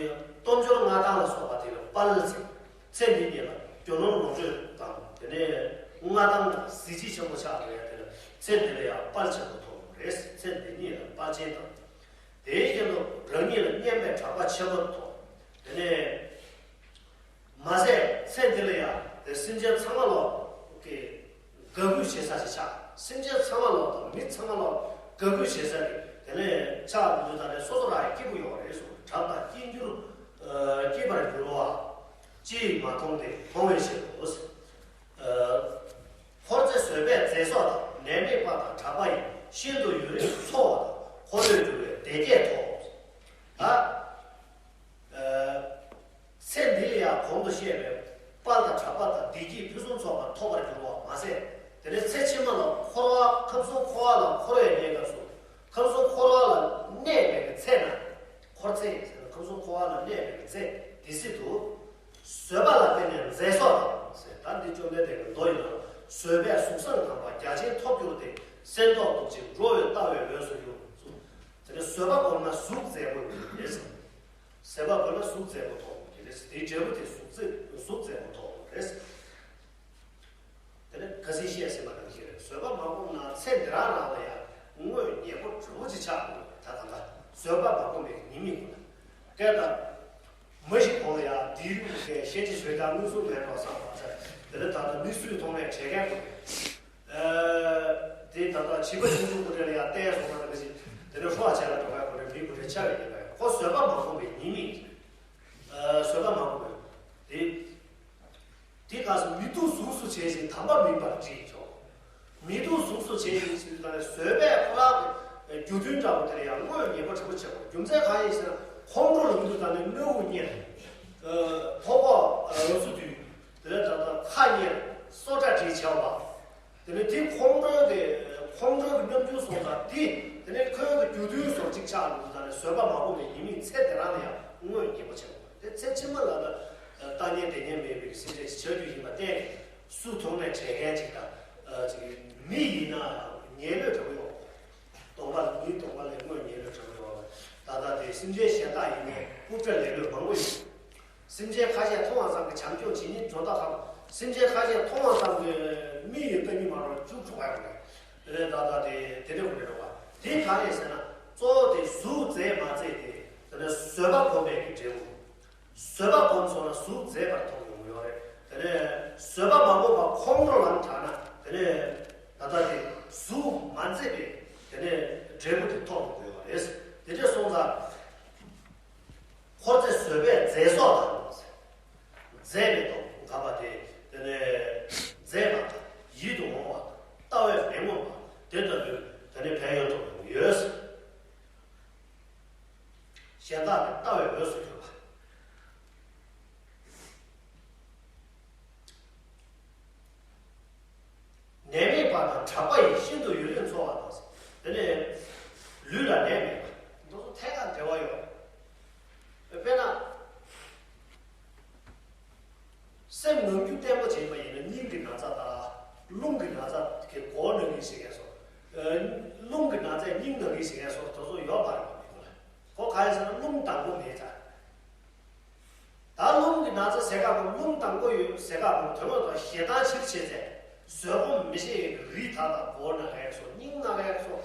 སྟོབས་འབྱོར་མངའ་ཐང་ལ་སོགས་པ་དེ་ལ་དཔལ་ཟེར། ཚེ་འདི་ཉིད་ལ་རྒྱུ་ནོར་ལོངས་སྤྱོད་དང་དེ་ནས་མངའ་ཐང་དང་གཟི་བརྗིད་ཆེན་པོ་ཆགས་འགྲོ་ཡ་དེ་ལ་ཚེ་འདི་ལ་ཡང་དཔལ་ཆེན་པོ་ཐོབ་པ་རེད། ཚེ་འདི་ཉིད་ལ་དཔལ་ཆེན་དང་། དེའི་རྐྱེན་དུ་རང་ཉིད་ལ་སྙན་པའི་གྲགས་པ་ཆེན་པོ་ཐོབ། དེ་ནས། མ་ཟད་ཚེ་འདི་ལ་ཡང་དེ་སེམས་ཅན་ཚང་མ་ལོག་གི་དགའ་གུས་བྱེད་ས་ཞིག་ཆགས། སེམས་ཅན་ཚང་མ་ལོག་དང་མི་ཚང་མ་ལོག་དགའ་གུས་བྱེད་ས་གི་དེ་ལས་ཆགས་འདུག་ད་ནས་སོ་སོ་རང་སྐྱིད་པོ་ཡོང་བ་རེད་གསུངས། གྲགས་དང་སྐྱེ་འགྱུར་སྐྱེས་པར་འགྱུར་བ་ཅིས་མ་མཐོང་སྟེ། མཐོང་བའི་ཕྱིར་རོ། འཁོར་ཚེ་བཟོད་པས་མཛེས་སོགས་དང་། ནད་མེད་པ་དང་གྲགས་པ་ཡིས། ཤིན་ཏུ་ཡུན་རིང་འཚོ་བ་དང་། འཁོར་ལོས་སྒྱུར་བའི་བདེ་སྐྱིད་ཐོབ། ད། ཚེ་འདི་ལ་ཡང་གོང་དུ་བཤད་པའི་དཔལ་དང་གྲགས་པ་དང་བདེ་སྐྱིད་ཕུན་སུམ་ཚོགས་པ་ཐོབ་པར་འགྱུར་བ་མ་ཟད། དེ་ནས་ཚེ་ཕྱི་མ་ལ་འཁོར་བ་ཁམས་གསུམ་འཁོར་བ་ལ་འཁོར་བའི་གནས་སྐབས་སུ། ཁམས་གསུམ་འཁོར་བ་ལ་གནས་པའི་ཚེ་ན། འཁོར་ཚེ་ཟེར་ན་ཁམས་གསུམ་འཁོར་བ་ལ་གནས་པའི་ཚེ་དེ་སྲིད་དུ། བཟོད་པ་ལ་བརྟེན་ནས་མཛེས་སོགས་དང་ཟེར། ད་འདི་བཅོམ་ལྡན་འདས་ཀྱི་མདོ་ཡིན་ན། བཟོད་པས་གཟུགས་བཟང་དམ་པ་རྒྱ་ཆེན་ཐོབ་འགྱུར་ཏེ། གསེར་མདོག་ཏུ་ཅིག་འགྲོ་བའི་ལྟ་བའི་འོས་སུ་འགྱུར། དེ་ནས་བཟོད་པ་བསྒོམས་ན་གཟུགས་མཛེས་པོ་ཡིན་ཟེར། བཟོད་པ་བསྒོམས་ན་གཟུགས་མཛེས་པོ་ཐོབ་ཀྱི་རེད། དེའི་འབྲས་བུ་དེ་གཟུགས་མཛེས་གཟུགས་མཛེས་པོ་ཐོབ་ཀྱི་རེད། དེ་ནས་ཁ་སང་བཤད་ཟིན་པ་ནང་བཞིན་རེད། བཟོད་པ་མ་བསྒོམས་ན་ཚེ་འདི་རང་རང་ལ་ཡང་དངོས་ཉེ་པོ་འདྲ་བོ་ཅིག་ཆགས་འདུག་ད་གང་ལྟར་བཟོད་པ་མ་བསྒོམས་པའི་ཉེས་དམིགས་ཡིན། སྐད་དང་། མི་ཞིག་གོང་ལ་ཡང་འདིའི་རིགས་ཀྱི་ཤན་གྱི་བཟོད་ཀྱང་མངོན་སུམ་མེད་འགྲོ་བསམ་པ་ཚེ། དེ་ནས་ད་ལྟ་མི་སུས་མཐོང་ནས་དྲན་མཁན་དགོས། དེ་ད་ལྟ་བྱིས་པ་ཆུང་ཆུང་གོ་འདྲ་ལ་ཡང་བསྟན་སོང་ན་འདྲ་ཞིག་དེ་ནས་ཧྲོག་བྱས་ལ་འགྲོ་བའི་གོ་འདྲ་མི་གོ་འདྲ་ཆགས་པའི་ཉེས་པ་ཡོད། ཁོ་བཟོད་པ་མ་བསྒོམས་པའི་ཉེས་དམིགས། བཟོད་པ་མ་བསྒོམས་པའི་དེ། དེ་ག་སུ་མི་སྡུག་གཟུགས་སུ་བྱས་ཤིང་དམ་པ་མིན་པར་བྲིས་ཆོག་མི་སྡུག་གཟུགས་སུ་བྱས་ཤིང་ཟེར་དུས་ད་ནས་བཟོད་པའི་ཁོ་རང་གི་རྒྱུ་མཐུན་འདྲ་བོ་དེ་ལ་ཡང་དངོས་ཉེས་པོ་དྲག་པོ་བྱེད་དགོས། རྒྱུ་མཚན་གང་ཡིན་ཟེར་ན། ཁོང་ཁྲོ་ལངས་དུས་ད་ནས་སྣུམ་བུ་གཉེར། ཐོག་ཁོག་ལོ་སུ་དུས། དེ་ལས་ད་ལྟ་ཁ་གཉེར། སོ་སྐྲ་བྲིས་བྱ་བ། དེ་ནས་དེ་ཁོང་ཁྲོ་གི་ཁོང་ཁྲོ་གི་རྣམ་འགྱུར་སོང་ཙང་དེ། དེ་ནས་ཁོའི་གི་རྒྱུ་མཐུན་སོགས་གཅིག་ཆགས་འདུག་ད་ནས་བཟོད་པ་མ་བསྒོམས་པའི་ཉེས་དམིགས་ཚེ་དེ་རང་ལ་ཡང་དངོས་ཉེས་པོ་བྱེད་དགོས། དེ་ཚེ་ཕྱི་མ་ལ་ད་ལྟ་ཉེས་དེ་ཉེས་མེད་པའི་སེམས་ཅན་ཞིག་ཆགས་རྒྱུ་ཡིན་པ་བརྟེན་ནས་སུ་མཐོང་ནས་དྲན་མཁན་ཅིག་དང་། ཅིག་མི་ཡིན་ན་ཡང་ཉེས་ལོས་དྲག་པོ་ཡོང་། སྡོམ་པ་ལ་མིའི་སྡོམ་པ་ལས་དངོས་ཉེས་ལོས་དྲག་པོ་ཡོང་བ། ད་ལྟ་དེ་སེམས་ཅན་གཞན་དག་ཡིན་ནའི་རྐུབ་བཀྲ་ལེ་ལོས་མང་པོ་ཡོད། སེམས་ཅན་ཁ་ཤས་མཐོང་བ་ཙམ་གྱིས་བྱམས་སྐྱོང་བྱེད་སྙིང་འདོད་ད་ཁམས། སེམས་ཅན་ཁ་ཤས་མཐོང་བ་ཙམ་གྱིས་མི་ཡི་ལྟ་ཉིད་མ་རུང་བཅུག་འགྲོ་བ་ཡོང་གི། དེ་ནས་ད་ལྟ་དེ་དེ་འདྲ་གོ་རེད་རོགས་པ། དེ་ག་རེད་ཟེར་ན། གཙོ་བོ་དེ་གཟུགས་མཛེས་མ་མཛེས་དེ། དེ་ནས་བཟོད་པ་སྒོམ་པའི་གི་འབྲས་བུ། བཟོད་པ་སྒོམ་སོང་ན་གཟུགས་མཛེས་པར་མཐོང་ཡོང་གི་ཡོད་རེད། དེ་ནས་བཟོད་པ་མ་སྒོམ་པ་ཁོང་ཁྲོ་ལངས་དྲགས་ན། དེ་ནས་ད་ལྟ་དེ་གཟུགས་མ་མཛེས་པའི་དེ་ནས་འབྲས་བུ་དེ་ཐོབ་ཡོང་གི་ཡོད་རེད། དེ་འདྲ་སོང་ཙང་། འཁོར་ཚེ་བཟོད་པས་མཛེས་སོགས་དང་། མཛེས་པའི་དོན་དག་པ་དེ། དེ་ནས་མཛེས་པ་དང་ཡིད་དུ་འོང་བ་དང་ལྟ་བས་མི་ངོམས་པ་དེ་ལྟ་བུའི་དེ་ནས་ཕན་ཡོན་ཐོབ་ཡོང་གི་ཡོད། གཞན་དག་གི་ལྟ་བའི་འོས་སུ་གྱུར་པ། ནད་མེད་པ་དང་གྲགས་པ་ཡིས་ཤིན་ཏུ་ཡུན་རིང་འཚོ་བ་དང་། དེ་ནས་ལུས་ལ་ནད་མེད་པ། འདི་ཚོ་ཐད་ཀར་འབྲེལ་བ་ཡོད། དཔེར་ན། སེམས་ངང་རྒྱུད་བརྟན་པོ་བྱས་པ་ཡིན་ན་སྙིང་གི་ན་ཚ་དང་། རླུང་གི་ན་ཚ་གི་མགོ་ན་གི་ཞིག་ཡས་སོ། རླུང་གི་ན་ཚས་སྙིང་ན་གི་ཞིག་ཡས་སོ། དེ་ཚོ་ཡོད་པ་རེད་པ། མི་འདུག་ལ། ཁོ་ག་ཡིན་ཟེར་ན་རླུང་དང་པོ་མེད་ཙང་། ད་རླུང་གི་ན་ཚ་ཟེར་ག་གོ། རླུང་དང་པོ་ཡོད་ཟེར་ག་གོ། དོན་དངོས་ཐོག་ཞེ་སྡང་ཕྱིར་བྱེད་ཚེ། བཟོད་སྒོམ་མི་ཤེས་ཡག་གི་རིགས་ད་ལྟ་མགོ་ན་ག་ཡག་སོ། སྙིང་ན་ག་ཡག་སོ།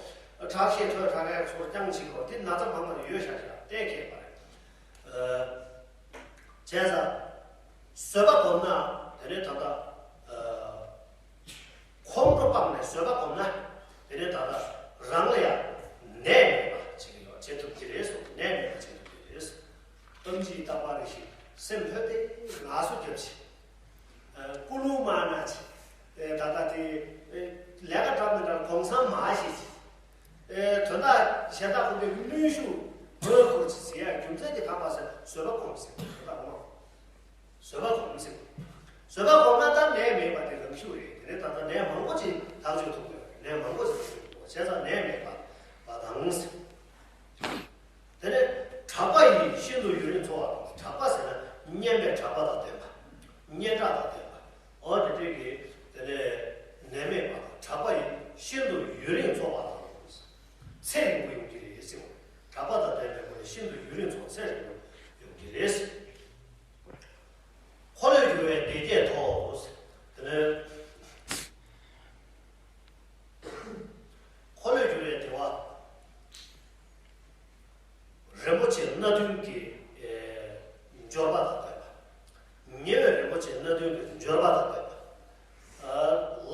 ཁྲག་ཤེད་མཐོ་ཡག་ག་ཡག་སོ། རྐྱང་ཕྱིན་གོ། དེ་ན་ཚ་མང་ང་ཡོད་ཤག་ཤག་བལྟས་མཁས་པ་རེད། བྱས་ཙང་། བཟོད་པ་སྒོམ་ན། དེ་ནས་ད་ལྟ། ཁོང་ཁྲོ་སྤངས་ནས་བཟོད་པ་སྒོམ་ན། དེ་ནས་ད་ལྟ་རང་ལ་ཡང་ནད་མེད་པ་བྱེད་ཀྱི་ཡོད། བྱེད་ཐུབ་ཀྱི་རེད་སོ། ནད་མེད་པ་བྱེད་ཐུབ་ཀྱི་རེད། ཏིང་འཛིན་རྟག་པ་རེ་ཞིག་སེམས་ལྷོད་དེ་ངལ་གསོ་རྒྱབ་ཅིག། ཀུ་ལུ་མ་ན་ཅིག། ད་ལྟ་དེ་ལས་ཀ་འདྲ་མི་འདྲ་གོང་སང་མ་ཞིག་ཅིག། དོན་དག་གཞན་དག་ཁོ་པའི་གནོན་ཤུགས་མོས་འཁོར་ཅིག་ཟེར་ཡ་རྒྱུ་མཚན་དེ་ག་པ་ཟེར་བཟོད་པ་སྒོམ་ཟེར་བ་དང་། བཟོད་པ་སྒོམ་ཟེར། བཟོད་པ་སྒོམ་ན་ད་ནད་མེད་པ་དེ་རང་ཤུགས་རེད། དེ་ནས་ད་ལྟ་ནད་མང་པོ་ཅིག་ཐག་གཅོད་ཐུབ་དགོས། ནད་མང་པོ་ཅིག་ཐག་གཅོད་ཐུབ་དགོས། བྱས་ཙང་ནད་མེད་པ་བ་དང་ཟེར། དེ་ནས་གྲགས་པ་ཡིས་ཤིན་ཏུ་ཡུན་རིང་འཚོ་བ་དང་། གྲགས་པ་ཟེར་ན་སྙན་པའི་གྲགས་པ་དང་ལྡན་པ། སྙན་གྲགས་དང་ལྡན་པ། འོ་དེ་འདྲའི་གི་དེ་ནས་ནད་མེད་པ་དང་གྲགས་པ་ཡིས་ཤིན་ཏུ་ཡུན་རིང་འཚོ་བ་དང་། ཚེ་རིང་པོ་ཡོང་གི་རེད་ཟེར། གྲགས་པ་དང་ལྡན་པའི་སྒོ་ནས་ཤིན་ཏུ་ཡུན་རིང་འཚོ། ཚེ་རིང་པོ་ཡོང་གི་རེད། འཁོར་ལོས་སྒྱུར་བའི་བདེ་བསྐྱེད་དོ། དེ་ནས་འཁོར་ལོས་སྒྱུར་བའི་བདེ་བ། རིན་པོ་ཆེ་སྣ་བདུན་གྱི་འབྱོར་པ་དང་ལྡན་པ། ཉེ་བའི་རིན་པོ་ཆེ་སྣ་བདུན་གྱི་འབྱོར་པ་དང་ལྡན་པ།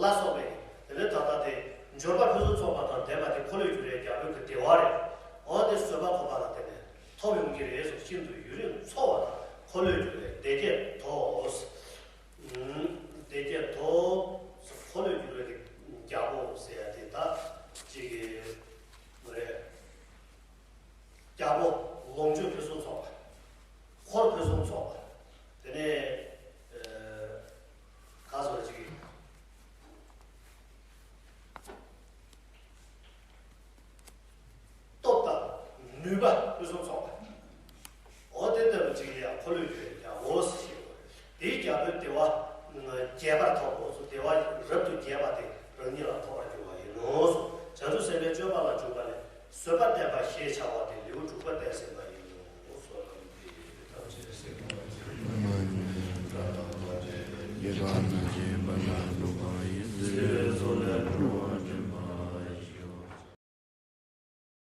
ལ་སོགས་པའི་དེ་ནས་ད་ལྟ་དེ་འབྱོར་པ་ཕུན་སུམ་ཚོགས་པ་དང་ལྡན་པ་དེ་འཁོར་ལོས་སྒྱུར་བའི་རྒྱལ་པོའི་གི་བདེ་བ་རེད། འོ་དེ་བཟོད་པ་སྒོམ་པ་ལ་བརྟེན་ནས་ཐོབ་ཡོང་གི་རེད་སོ། ཤིན་ཏུ་ཡུན་རིང་འཚོ་བ་དང་། འཁོར་ལོས་སྒྱུར་བའི་བདེ་བསྐྱེད་དོ། བདེ་བསྐྱེད་དོ། འཁོར་ལོས་སྒྱུར་བའི་རྒྱལ་པོ་ཟེར་ཡ་དེ་ད་ཅིག་གི་རེད། རྒྱལ་པོ་ལོངས་སྤྱོད་ཕུན་སུམ་ཚོགས་པ། འཁོར་ཕུན་སུམ་ཚོགས་པ། དེ་ནས་ག་ཟེར་བ་ཅིག་གི། སྟོབས་དང་ནུས་པ་ཕུན་སུམ་ཚོགས་པ། འོ་དེ་ལྟ་བུ་ཅིག་ལ་ཡང་འཁོར་ལོས་སྒྱུར་བའི་རྒྱལ་པོ་ཞེས་པ། དེའི་རྒྱལ་པོའི་བདེ་བ་རྒྱས་པར་ཐོབ་པོ་སོ། བདེ་བ་རབ་ཏུ་རྒྱས་པ་དེ་རང་ཉིད་ལ་ཐོབ་པར་འགྱུར་བ་ཡིན་ནོ། བྱང་ཆུབ་སེམས་དཔའི་སྤྱོད་པ་ལ་འཇུག་པ་ལས། བཟོད་པ་བསྟན་པ་ཞེས་བྱ་བ་དེ་ལེའུ་དྲུག་པ་བསྟན་ཟིན་པ་ཡིན་ནོ། བསོད་ནམས་འདི་ཡིས་ཐམས་ཅད་གཟིགས་པ་ཉིད།